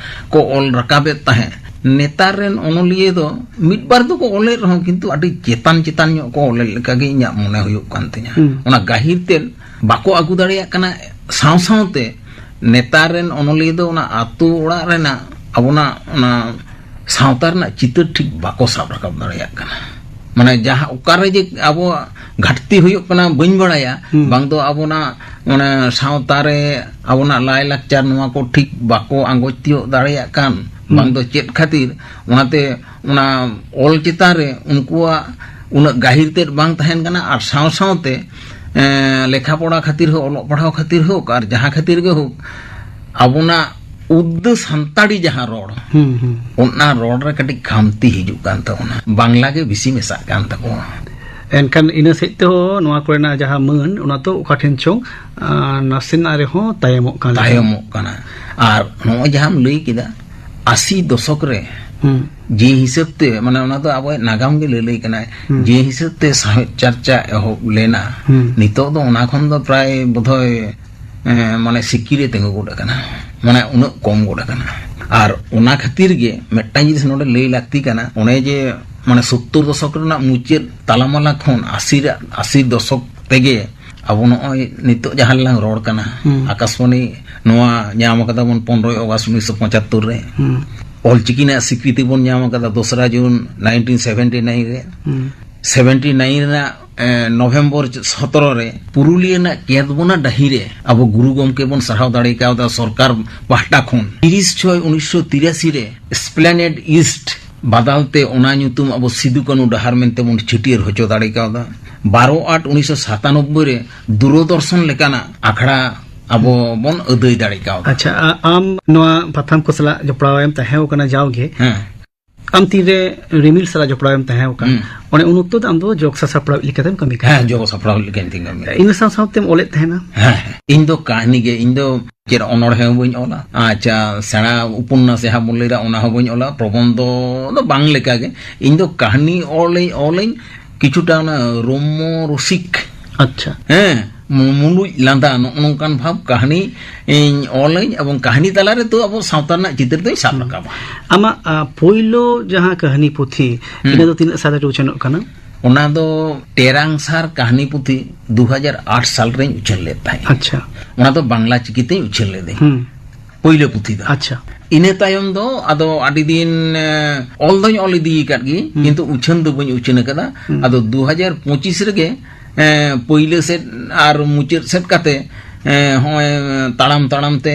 ᱠᱚ ᱚᱞ ᱨᱟᱠᱟᱵᱮᱫ ᱛᱟᱦᱮᱸᱫ, ᱱᱮᱛᱟᱨ ᱨᱮᱱ ᱚᱱᱚᱞᱤᱭᱟᱹ ᱫᱚ ᱢᱤᱫ ᱵᱟᱨ ᱫᱚᱠᱚ ᱚᱞᱮᱫ ᱨᱮᱦᱚᱸ, ᱠᱤᱱᱛᱩ ᱟᱹᱰᱤ ᱪᱮᱛᱟᱱ ᱪᱮᱛᱟᱱ ᱧᱚᱜ ᱠᱚ ᱚᱞᱮᱫ ᱞᱮᱠᱟᱜᱮ ᱤᱧᱟᱹᱜ ᱢᱚᱱᱮ ᱦᱩᱭᱩᱜ ᱠᱟᱱ ᱛᱤᱧᱟᱹ᱾ ᱦᱩᱸ᱾ ᱚᱱᱟ ᱜᱟᱹᱦᱤᱨ ᱛᱮᱫ ᱵᱟᱠᱚ ᱟᱹᱜᱩ ᱫᱟᱲᱮᱭᱟᱜ ᱠᱟᱱᱟ᱾ ᱥᱟᱶ ᱥᱟᱶᱛᱮ ᱱᱮᱛᱟᱨ ᱨᱮᱱ ᱚᱱᱚᱞᱤᱭᱟᱹ ᱫᱚ ᱚᱱᱟ ᱟᱹᱛᱩ ᱚᱲᱟᱜ ᱨᱮᱱᱟᱜ, ᱟᱵᱚᱱᱟᱜ ᱚᱱᱟ ᱥᱟᱶᱛᱟ ᱨᱮᱱᱟᱜ ᱪᱤᱛᱟᱹᱨ ᱴᱷᱤᱠ ᱵᱟᱠᱚ ᱥᱟᱵ ᱨᱟᱠᱟᱵ ᱫᱟᱲᱮᱭᱟᱜ ᱠᱟᱱᱟ᱾ ᱢᱟᱱᱮ, ᱡᱟᱦᱟᱸ ᱚᱠᱟᱨᱮ ᱡᱮ ᱟᱵᱚᱣᱟᱜ ᱜᱷᱟᱴᱛᱤ ᱦᱩᱭᱩᱜ ᱠᱟᱱᱟ ᱵᱟᱹᱧ ᱵᱟᱲᱟᱭᱟ, ᱦᱩᱸ᱾ ᱵᱟᱝ ᱫᱚ ᱟᱵᱚᱱᱟᱜ, ᱢᱟᱱᱮ, ᱥᱟᱶᱛᱟ ᱨᱮ ᱟᱵᱚᱱᱟᱜ ᱞᱟᱭᱼᱞᱟᱠᱪᱟᱨ ᱱᱚᱣᱟ ᱠᱚ ᱴᱷᱤᱠ ᱵᱟᱠᱚ ᱟᱸᱜᱚᱪ ᱛᱤᱭᱳᱜ ᱫᱟᱲᱮᱭᱟᱜ ᱠᱟᱱ, ᱦᱩᱸ᱾ ᱵᱟᱝ ᱫᱚ ᱪᱮᱫ ᱠᱷᱟᱹᱛᱤᱨ, ᱚᱱᱟᱛᱮ ᱚᱱᱟ ᱚᱞ ᱪᱮᱛᱟᱱ ᱨᱮ ᱩᱱᱠᱩᱣᱟᱜ ᱩᱱᱟᱹᱜ ᱜᱟᱹᱦᱤᱨ ᱛᱮᱫ ᱵᱟᱝ ᱛᱟᱦᱮᱱ ᱠᱟᱱᱟ᱾ ᱟᱨ ᱥᱟᱶ ᱥᱟᱶᱛᱮ, ᱮᱸ, ᱞᱮᱠᱷᱟ ᱯᱚᱲᱟ ᱠᱷᱟᱹᱛᱤᱨ ᱦᱳᱠ, ᱚᱞᱚᱜ ᱯᱟᱲᱦᱟᱣ ᱠᱷᱟᱹᱛᱤᱨ ᱦᱳᱠ, ᱟᱨ ᱡᱟᱦᱟᱸ ᱠᱷᱟᱹᱛᱤᱨ ᱜᱮ ᱦᱳᱠ, ᱟᱵᱚᱱᱟᱜ ᱩᱫᱽᱫᱟᱹ ᱥᱟᱱᱛᱟᱲᱤ ᱡᱟᱦᱟᱸ ᱨᱚᱲ, ᱦᱩᱸ, ᱦᱩᱸ᱾ ᱚᱱᱟ ᱨᱚᱲ ᱨᱮ ᱠᱟᱹᱴᱤᱡ ᱠᱷᱟᱢᱛᱤ ᱦᱤᱡᱩᱜ ᱠᱟᱱ ᱛᱟᱵᱚᱱᱟ, ᱵᱟᱝᱞᱟ ᱜᱮ ᱵᱮᱥᱤ ᱢᱮᱥᱟᱜ ᱠᱟᱱ ᱛᱟᱠᱚᱣᱟ᱾ ᱮᱱᱠᱷᱟᱱ ᱤᱱᱟᱹ ᱥᱮᱫ ᱛᱮᱦᱚᱸ ᱱᱚᱣᱟ ᱠᱚᱨᱮᱱᱟᱜ ᱡᱟᱦᱟᱸ ᱢᱟᱹᱱ, ᱚᱱᱟ ᱫᱚ ᱚᱠᱟ ᱴᱷᱮᱱ ᱪᱚᱝ, ᱟᱸ, ᱱᱟᱥᱮᱱᱟᱜ ᱨᱮᱦᱚᱸ ᱛᱟᱭᱚᱢᱚᱜ ᱠᱟᱱ ᱞᱮᱠᱟ᱾ ᱛᱟᱭᱚᱢᱚᱜ ᱠᱟᱱᱟ᱾ ᱟᱨ ᱱᱚᱜᱼᱚᱭ ᱡᱟᱦᱟᱸᱢ ᱞᱟᱹᱭ ᱠᱮᱫᱟ, ᱟᱥᱤ ᱫᱚᱥᱚᱠ ᱨᱮ ᱦᱩᱸ᱾ ᱡᱮ ᱦᱤᱥᱟᱹᱵ ᱛᱮ, ᱢᱟᱱᱮ, ᱚᱱᱟ ᱫᱚ ᱟᱵᱚᱣᱟᱜ ᱱᱟᱜᱟᱢ ᱜᱮ ᱞᱟᱹᱞᱟᱹᱭ ᱠᱟᱱᱟᱭ, ᱦᱩᱸ᱾ ᱡᱮ ᱦᱤᱥᱟᱹᱵ ᱛᱮ ᱥᱟᱶᱦᱮᱫ ᱪᱟᱨᱪᱟ ᱮᱦᱚᱵ ᱞᱮᱱᱟ, ᱦᱩᱸ᱾ ᱱᱤᱛᱚᱜ ᱫᱚ ᱚᱱᱟ ᱠᱷᱚᱱ ᱫᱚ ᱯᱨᱟᱭ ᱵᱳᱫᱷᱚᱭ, ᱮᱸ, ᱢᱟᱱᱮ, ᱥᱤᱠᱤᱨᱮ ᱛᱤᱸᱜᱩ ᱜᱚᱫ ᱟᱠᱟᱱᱟ, ᱢᱟᱱᱮ, ᱩᱱᱟᱹᱜ ᱠᱚᱢ ᱜᱚᱫ ᱟᱠᱟᱱᱟ᱾ ᱟᱨ ᱚᱱᱟ ᱠᱷᱟᱹᱛᱤᱨ ᱜᱮ ᱢᱤᱫᱴᱟᱝ ᱡᱤᱱᱤᱥ ᱱᱚᱰᱮ ᱞᱟᱹᱭ ᱞᱟᱹᱠᱛᱤ ᱠᱟᱱᱟ, ᱚᱱᱮ ᱡᱮ, ᱢᱟᱱᱮ, ᱥᱳᱛᱛᱳᱨ ᱫᱚᱥᱚᱠ ᱨᱮᱱᱟᱜ ᱢᱩᱪᱟᱹᱫ ᱛᱟᱞᱟᱢᱟᱞᱟ ᱠᱷᱚᱱ ᱟᱥᱤ ᱨᱮ, ᱟᱥᱤ ᱫᱚᱥᱚᱠ ᱛᱮᱜᱮ ᱟᱵᱚ ᱱᱚᱜᱼᱚᱭ ᱱᱤᱛᱚᱜ ᱡᱟᱦᱟᱸ ᱨᱮᱞᱟᱝ ᱨᱚᱲ ᱠᱟᱱᱟ, ᱦᱩᱸ᱾ ᱟᱠᱟᱥᱵᱟᱱᱤ ᱱᱚᱣᱟ ᱧᱟᱢ ᱟᱠᱟᱫᱟ ᱵᱚᱱ ᱯᱚᱱᱨᱚᱭ ᱚᱜᱟᱥᱴ ᱩᱱᱤᱥᱥᱚ ᱯᱚᱸᱪᱟᱛᱛᱳᱨ ᱨᱮ᱾ ᱦᱩᱸ᱾ ᱚᱞᱪᱤᱠᱤ ᱨᱮᱱᱟᱜ ᱥᱤᱠᱨᱤᱛᱤ ᱵᱚᱱ ᱧᱟᱢ ᱟᱠᱟᱫᱟ ᱫᱚᱥᱨᱟ ᱡᱩᱱ ᱱᱟᱭᱤᱱᱴᱤᱱ ᱥᱮᱵᱷᱮᱱᱴᱤ ᱱᱟᱭᱤᱱ ᱨᱮ᱾ ᱦᱩᱸ᱾ ᱥᱮᱵᱷᱮᱱᱴᱤ ᱱᱟᱭᱤᱱ ᱨᱮᱱᱟᱜ ᱮ, ᱱᱚᱵᱷᱮᱢᱵᱚᱨ ᱥᱚᱛᱨᱚ ᱨᱮ ᱯᱩᱨᱩᱞᱤᱭᱟᱹ ᱨᱮᱱᱟᱜ ᱠᱮᱸᱫᱽᱵᱚᱱᱟ ᱰᱟᱹᱦᱤ ᱨᱮ ᱟᱵᱚ ᱜᱩᱨᱩ ᱜᱚᱢᱠᱮ ᱵᱚᱱ ᱥᱟᱨᱦᱟᱣ ᱫᱟᱲᱮ ᱠᱟᱣᱫᱟ ᱥᱚᱨᱠᱟᱨ ᱯᱟᱦᱴᱟ ᱠᱷᱚᱱ᱾ ᱛᱤᱨᱤᱥ ᱪᱷᱚᱭ ᱩᱱᱤᱥᱥᱚ ᱛᱤᱨᱟᱥᱤ ᱨᱮ ᱮᱥᱯᱞᱮᱱᱮᱰ ᱤᱥᱴ ᱵᱟᱫᱟᱞ ᱛᱮ ᱚᱱᱟ ᱧᱩᱛᱩᱢ ᱟᱵᱚ ᱥᱤᱫᱩ ᱠᱟᱹᱱᱩ ᱰᱟᱦᱟᱨ ᱢᱮᱱᱛᱮ ᱵᱚᱱ ᱪᱷᱟᱹᱴᱭᱟᱹᱨ ᱦᱚᱪᱚ ᱫᱟᱲᱮ ᱠᱟᱣᱫᱟ᱾ ᱵᱟᱨᱚ ᱟᱴ ᱩᱱᱤᱥᱥᱚ ᱥᱟᱛᱟᱱᱚᱵᱵᱳᱭ ᱨᱮ ᱫᱩᱨᱚᱫᱚᱨᱥᱚᱱ ᱞᱮᱠᱟᱱᱟᱜ ᱟᱠᱷᱲᱟ ᱟᱵᱚ ᱵᱚᱱ ᱟᱹᱫᱟᱹᱭ ᱫᱟᱲᱮ ᱠᱟᱣᱫᱟ᱾ ᱟᱪᱪᱷᱟ, ᱟ-, ᱟᱢ ᱱᱚᱣᱟ ᱯᱟᱛᱷᱟᱢ ᱠᱚ ᱥᱟᱞᱟᱜ ᱡᱚᱯᱲᱟᱣ ᱮᱢ ᱛᱟᱦᱮᱸ ᱠᱟᱱᱟ ᱡᱟᱣᱜᱮ᱾ ᱦᱮᱸ᱾ ᱟᱢ ᱛᱤᱱᱨᱮ ᱨᱤᱢᱤᱞ ᱥᱟᱞᱟᱜ ᱡᱚᱯᱲᱟᱣ ᱮᱢ ᱛᱟᱦᱮᱸ ᱠᱟᱱᱟ, ᱦᱩᱸ᱾ ᱚᱱᱮ ᱩᱱ ᱚᱠᱛᱚ ᱫᱚ ᱟᱢ ᱫᱚ ᱡᱚᱜᱽ ᱥᱟᱥᱟᱯᱲᱟᱣᱤᱡ ᱞᱮᱠᱟᱛᱮᱢ ᱠᱟᱹᱢᱤ ᱠᱟᱱᱟ᱾ ᱦᱮᱸ, ᱡᱚᱜᱽ ᱥᱟᱯᱲᱟᱣᱤᱡ ᱞᱮᱠᱟᱧ ᱠᱟᱹᱢᱤ ᱠᱟᱱᱟ᱾ ᱤᱱᱟᱹ ᱥᱟᱶ ᱥᱟᱶᱛᱮᱢ ᱚᱞᱮᱫ ᱛᱟᱦᱮᱱᱟ? ᱦᱮᱸ, ᱦᱮᱸ᱾ ᱤᱧ ᱫᱚ ᱠᱟᱹᱦᱱᱤ ᱜᱮ, ᱤᱧ ᱫᱚ ᱪᱮᱫ ᱚᱱᱚᱬᱦᱮ ᱦᱚᱸ ᱵᱟᱹᱧ ᱚᱞᱟ᱾ ᱟᱪᱪᱷᱟ, ᱥᱮᱬᱟ ᱩᱯᱚᱱᱱᱟᱥ ᱡᱟᱦᱟᱸ ᱵᱚᱱ ᱞᱟᱹᱭᱫᱟ, ᱚᱱᱟ ᱦᱚᱸ ᱵᱟᱹᱧ ᱚᱞᱟ᱾ ᱯᱨᱚᱵᱚᱱᱫᱷᱚ ᱫᱚ ᱵᱟᱝ ᱞᱮᱠᱟᱜᱮ᱾ ᱤᱧ ᱫᱚ ᱠᱟᱹᱦᱱᱤ ᱚᱞᱟᱹᱧ, ᱚᱞᱟᱹᱧ ᱠᱤᱪᱷᱩᱴᱟ ᱚᱱᱟ ᱨᱚᱢᱚ ᱨᱚᱥᱤᱠ᱾ ᱟᱪᱪᱷᱟ᱾ ᱦᱮᱸ, ᱢᱩ-, ᱢᱩᱞᱩᱡ ᱞᱟᱸᱫᱟ, ᱱᱚᱜᱼᱚ ᱱᱚᱝᱠᱟᱱ ᱵᱷᱟᱵᱽ ᱠᱟᱹᱦᱱᱤ ᱤᱧ ᱚᱞᱟᱹᱧ, ᱮᱵᱚᱝ ᱠᱟᱹᱦᱱᱤ ᱛᱟᱞᱟᱨᱮ ᱛᱚ ᱟᱵᱚ ᱥᱟᱶᱛᱟ ᱨᱮᱱᱟᱜ ᱪᱤᱛᱟᱹᱨ ᱫᱚᱧ ᱥᱟᱵ ᱦᱩᱸ᱾ ᱨᱟᱠᱟᱵᱟ᱾ ᱟᱢᱟᱜ, ᱟ, ᱯᱳᱭᱞᱳ ᱡᱟᱦᱟᱸ ᱠᱟᱹᱦᱱᱤ ᱯᱩᱛᱷᱤ, ᱦᱩᱸ᱾ ᱤᱱᱟᱹ ᱫᱚ ᱛᱤᱱᱟᱹᱜ ᱥᱟᱞ ᱨᱮ ᱩᱪᱷᱟᱹᱱᱚᱜ ᱠᱟᱱᱟ? ᱚᱱᱟ ᱫᱚ ᱴᱮᱨᱟᱝ ᱥᱟᱨ ᱠᱟᱹᱦᱱᱤ ᱯᱩᱛᱷᱤ ᱫᱩ ᱦᱟᱡᱟᱨ ᱟᱴ ᱥᱟᱞ ᱨᱮᱧ ᱩᱪᱷᱟᱹᱱ ᱞᱮᱫ ᱛᱟᱦᱮᱸᱫ᱾ ᱟᱪᱪᱷᱟ᱾ ᱚᱱᱟ ᱫᱚ ᱵᱟᱝᱞᱟ ᱪᱤᱠᱤ ᱛᱮᱧ ᱩᱪᱷᱟᱹᱱ ᱞᱮᱫᱟᱹᱧ᱾ ᱦᱩᱸ᱾ ᱯᱳᱭᱞᱳ ᱯᱩᱛᱷᱤ ᱫᱚ᱾ ᱟᱪᱪᱷᱟ᱾ ᱤᱱᱟᱹ ᱛᱟᱭᱚᱢ ᱫᱚ ᱟᱫᱚ ᱟᱹᱰᱤ ᱫᱤᱱ, ᱮ, ᱚᱞ ᱫᱚᱧ ᱚᱞ ᱤᱫᱤ ᱟᱠᱟᱫ ᱜᱮ, ᱦᱩᱸ᱾ ᱠᱤᱱᱛᱩ ᱩᱪᱷᱟᱹᱱ ᱫᱚ ᱵᱟᱹᱧ ᱩᱪᱷᱟᱹᱱ ᱟᱠᱟᱫᱟ᱾ ᱦᱩᱸ᱾ ᱟᱫᱚ ᱫᱩ ᱦᱟᱡᱟᱨ ᱯᱚᱸᱪᱤᱥ ᱨᱮᱜᱮ, ᱮ, ᱯᱳᱭᱞᱳ ᱥᱮᱫ ᱟᱨ ᱢᱩᱪᱟᱹᱫ ᱥᱮᱫ ᱠᱟᱛᱮ, ᱮ, ᱦᱚᱸᱜᱼᱚᱭ ᱛᱟᱲᱟᱢ ᱛᱟᱲᱟᱢ ᱛᱮ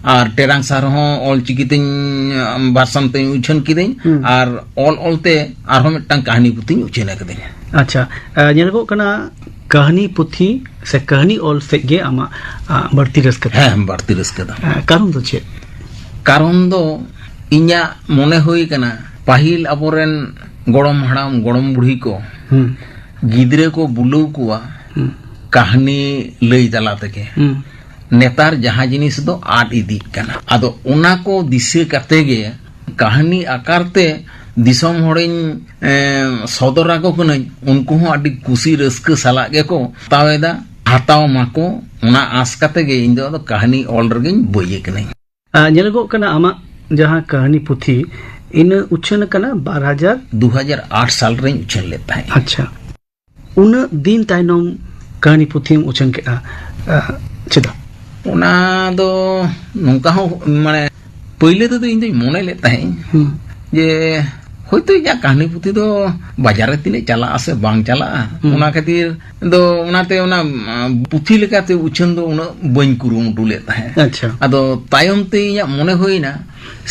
ᱟᱨ ᱴᱮᱨᱟᱝ ᱥᱟᱨ ᱦᱚᱸ ᱚᱞ ᱪᱤᱠᱤ ᱛᱮᱧ, ᱮ, ᱵᱷᱟᱨᱥᱟᱱ ᱛᱮᱧ ᱩᱪᱷᱟᱹᱱ ᱠᱤᱫᱟᱹᱧ᱾ ᱦᱩᱸ᱾ ᱟᱨ ᱚᱞ ᱚᱞ ᱛᱮ ᱟᱨᱦᱚᱸ ᱢᱤᱫᱴᱟᱝ ᱠᱟᱹᱦᱱᱤ ᱯᱩᱛᱷᱤᱧ ᱩᱪᱷᱟᱹᱱ ᱟᱠᱟᱫᱟᱹᱧ᱾ ᱟᱪᱪᱷᱟ, ᱮ, ᱧᱮᱞᱚᱜᱚᱜ ᱠᱟᱱᱟ ᱠᱟᱹᱦᱱᱤ ᱯᱩᱛᱷᱤ ᱥᱮ ᱠᱟᱹᱦᱱᱤ ᱚᱞ ᱥᱮᱫ ᱜᱮ ᱟᱢᱟᱜ, ᱟ, ᱵᱟᱹᱲᱛᱤ ᱨᱟᱹᱥᱠᱟᱹ ᱫᱚ᱾ ᱦᱮᱸ, ᱵᱟᱹᱲᱛᱤ ᱨᱟᱹᱥᱠᱟᱹ ᱫᱚ᱾ ᱮ, ᱠᱟᱨᱚᱱ ᱫᱚ ᱪᱮᱫ? ᱠᱟᱨᱚᱱ ᱫᱚ ᱤᱧᱟᱹᱜ ᱢᱚᱱᱮ ᱦᱩᱭ ᱠᱟᱱᱟ, ᱯᱟᱹᱦᱤᱞ ᱟᱵᱚᱨᱮᱱ ᱜᱚᱲᱚᱢ ᱦᱟᱲᱟᱢ, ᱜᱚᱲᱚᱢ ᱵᱩᱲᱦᱤ ᱠᱚ ᱦᱩᱸ᱾ ᱜᱤᱫᱽᱨᱟᱹ ᱠᱚ ᱵᱩᱞᱟᱹᱣ ᱠᱚᱣᱟ ᱦᱩᱸ᱾ ᱠᱟᱹᱦᱱᱤ ᱞᱟᱹᱭ ᱛᱟᱞᱟ ᱛᱮᱜᱮ᱾ ᱦᱩᱸ᱾ ᱱᱮᱛᱟᱨ ᱡᱟᱦᱟᱸ ᱡᱤᱱᱤᱥ ᱫᱚ ᱟᱫ ᱤᱫᱤᱜ ᱠᱟᱱᱟ᱾ ᱟᱫᱚ ᱚᱱᱟ ᱠᱚ ᱫᱤᱥᱟᱹ ᱠᱟᱛᱮ ᱜᱮ ᱠᱟᱹᱦᱱᱤ ᱟᱠᱟᱨ ᱛᱮ ᱫᱤᱥᱚᱢ ᱦᱚᱲᱤᱧ, ᱮ, ᱥᱚᱫᱚᱨ ᱟᱠᱚ ᱠᱟᱹᱱᱟᱹᱧ᱾ ᱩᱱᱠᱩ ᱦᱚᱸ ᱟᱹᱰᱤ ᱠᱩᱥᱤ ᱨᱟᱹᱥᱠᱟᱹ ᱥᱟᱞᱟᱜ ᱜᱮᱠᱚ ᱦᱟᱛᱟᱣ ᱮᱫᱟ, ᱦᱟᱛᱟᱣ ᱢᱟᱠᱚ, ᱚᱱᱟ ᱟᱸᱥ ᱠᱟᱛᱮ ᱜᱮ ᱤᱧ ᱫᱚ ᱟᱫᱚ ᱠᱟᱹᱦᱱᱤ ᱚᱞ ᱨᱮᱜᱮᱧ ᱵᱟᱹᱭ ᱠᱟᱹᱱᱟᱹᱧ᱾ ᱟ, ᱧᱮᱞᱚᱜᱚᱜ ᱠᱟᱱᱟ ᱟᱢᱟᱜ ᱡᱟᱦᱟᱸ ᱠᱟᱹᱦᱱᱤ ᱯᱩᱛᱷᱤ, ᱤᱱᱟᱹ ᱩᱪᱷᱟᱹᱱ ᱟᱠᱟᱱᱟ ᱵᱟᱨ ᱦᱟᱡᱟᱨ? ᱫᱩ ᱦᱟᱡᱟᱨ ᱟᱴ ᱥᱟᱞ ᱨᱮᱧ ᱩᱪᱷᱟᱹᱱ ᱞᱮᱫ ᱛᱟᱦᱮᱸᱫ᱾ ᱟᱪᱪᱷᱟ᱾ ᱩᱱᱟᱹᱜ ᱫᱤᱱ ᱛᱟᱭᱱᱚᱢ ᱠᱟᱹᱦᱱᱤ ᱯᱩᱛᱷᱤᱢ ᱩᱪᱷᱟᱹᱱ ᱠᱮᱫᱼᱟ, ᱟ, ᱪᱮᱫᱟᱜ? ᱚᱱᱟ ᱫᱚ ᱱᱚᱝᱠᱟ ᱦᱚᱸ, ᱢᱟᱱᱮ, ᱯᱟᱹᱭᱞᱟᱹ ᱛᱮᱫᱚ ᱤᱧ ᱫᱚᱧ ᱢᱚᱱᱮ ᱞᱮᱫ ᱛᱟᱦᱮᱸᱫ ᱦᱩᱸ᱾ ᱡᱮ ᱦᱳᱭᱛᱳ ᱤᱧᱟᱹᱜ ᱠᱟᱹᱦᱱᱤ ᱯᱩᱛᱷᱤ ᱫᱚ ᱵᱟᱡᱟᱨ ᱨᱮ ᱛᱤᱱᱟᱹᱜ ᱪᱟᱞᱟᱜᱼᱟ ᱥᱮ ᱵᱟᱝ ᱪᱟᱞᱟᱜᱼᱟ, ᱦᱩᱸ᱾ ᱚᱱᱟ ᱠᱷᱟᱹᱛᱤᱨ ᱫᱚ, ᱚᱱᱟᱛᱮ ᱚᱱᱟ, ᱟᱸ, ᱯᱩᱛᱷᱤ ᱞᱮᱠᱟᱛᱮ ᱩᱪᱷᱟᱹᱱ ᱫᱚ ᱩᱱᱟᱹᱜ ᱵᱟᱹᱧ ᱠᱩᱨᱩᱢᱩᱴᱩ ᱞᱮᱫ ᱛᱟᱦᱮᱸᱫ᱾ ᱟᱪᱪᱷᱟ᱾ ᱟᱫᱚ ᱛᱟᱭᱚᱢ ᱛᱮ ᱤᱧᱟᱹᱜ ᱢᱚᱱᱮ ᱦᱩᱭᱱᱟ,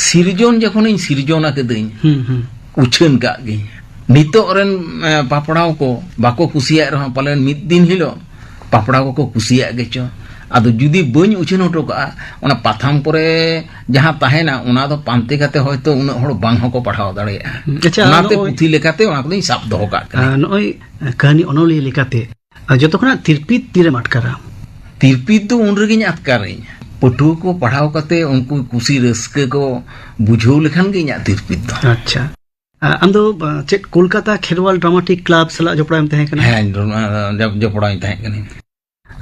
ᱥᱤᱨᱡᱚᱱ ᱡᱚᱠᱷᱚᱱᱤᱧ ᱥᱤᱨᱡᱚᱱ ᱟᱠᱟᱫᱟᱹᱧ, ᱦᱩᱸ, ᱦᱩᱸ᱾ ᱩᱪᱷᱟᱹᱱ ᱠᱟᱜ ᱜᱤᱧ᱾ ᱱᱤᱛᱚᱜ ᱨᱮᱱ, ᱮ, ᱯᱟᱯᱲᱟᱣ ᱠᱚ ᱵᱟᱠᱚ ᱠᱩᱥᱤᱭᱟᱜ ᱨᱮᱦᱚᱸ, ᱯᱟᱞᱮᱱ ᱢᱤᱫ ᱫᱤᱱ ᱦᱤᱞᱳᱜ ᱯᱟᱯᱲᱟᱣ ᱠᱚᱠᱚ ᱠᱩᱥᱤᱭᱟᱜ ᱜᱮᱪᱚ᱾ ᱟᱫᱚ ᱡᱩᱫᱤ ᱵᱟᱹᱧ ᱩᱪᱷᱟᱹᱱ ᱦᱚᱴᱚ ᱠᱟᱜᱼᱟ, ᱚᱱᱟ ᱯᱟᱛᱷᱟᱢ ᱠᱚᱨᱮ ᱡᱟᱦᱟᱸ ᱛᱟᱦᱮᱱᱟ, ᱚᱱᱟ ᱫᱚ ᱯᱟᱱᱛᱮ ᱠᱟᱛᱮ ᱦᱚᱭᱛᱳ ᱩᱱᱟᱹᱜ ᱦᱚᱲ ᱵᱟᱝ ᱦᱚᱸᱠᱚ ᱯᱟᱲᱦᱟᱣ ᱫᱟᱲᱮᱭᱟᱜᱼᱟ᱾ ᱦᱩᱸ, ᱟᱪᱪᱷᱟ, ᱚᱱᱟᱛᱮ ᱱᱚᱜᱼᱚᱭ ᱯᱩᱛᱷᱤ ᱞᱮᱠᱟᱛᱮ ᱚᱱᱟ ᱠᱚᱫᱚᱧ ᱥᱟᱵ ᱫᱚᱦᱚ ᱠᱟᱜ ᱠᱟᱱᱟ᱾ ᱟᱨ ᱱᱚᱜᱼᱚᱭ ᱠᱟᱹᱦᱱᱤ ᱚᱱᱚᱞᱤᱭᱟᱹ ᱞᱮᱠᱟᱛᱮ, ᱟᱨ ᱡᱚᱛᱚ ᱠᱷᱚᱱᱟᱜ ᱛᱤᱨᱯᱤᱛ ᱛᱤᱨᱮᱢ ᱟᱴᱠᱟᱨᱟ? ᱛᱤᱨᱯᱤᱛ ᱫᱚ ᱩᱱ ᱨᱮᱜᱮᱧ ᱟᱴᱠᱟᱨᱟᱹᱧ, ᱯᱟᱹᱴᱷᱩᱣᱟᱹ ᱠᱚ ᱯᱟᱲᱦᱟᱣ ᱠᱟᱛᱮ ᱩᱱᱠᱩ ᱠᱩᱥᱤ ᱨᱟᱹᱥᱠᱟᱹ ᱠᱚ ᱵᱩᱡᱷᱟᱹᱣ ᱞᱮᱠᱷᱟᱱ ᱜᱮ ᱤᱧᱟᱹᱜ ᱛᱤᱨᱯᱤᱛ ᱫᱚ᱾ ᱟᱪᱪᱷᱟ᱾ ᱟ, ᱟᱢ ᱫᱚ, ᱟ, ᱪᱮᱫ ᱠᱳᱞᱠᱟᱛᱟ ᱠᱷᱮᱨᱣᱟᱞ ᱰᱨᱟᱢᱟᱴᱤᱠ ᱠᱞᱟᱵᱽ ᱥᱟᱞᱟᱜ ᱡᱚᱯᱲᱟᱣ ᱮᱢ ᱛᱟᱦᱮᱸ ᱠᱟᱱᱟ? ᱦᱮᱸ, ᱡᱚ-, ᱡᱚᱯᱲᱟᱣ ᱤᱧ ᱛᱟᱦᱮᱸ ᱠᱟᱱᱟ᱾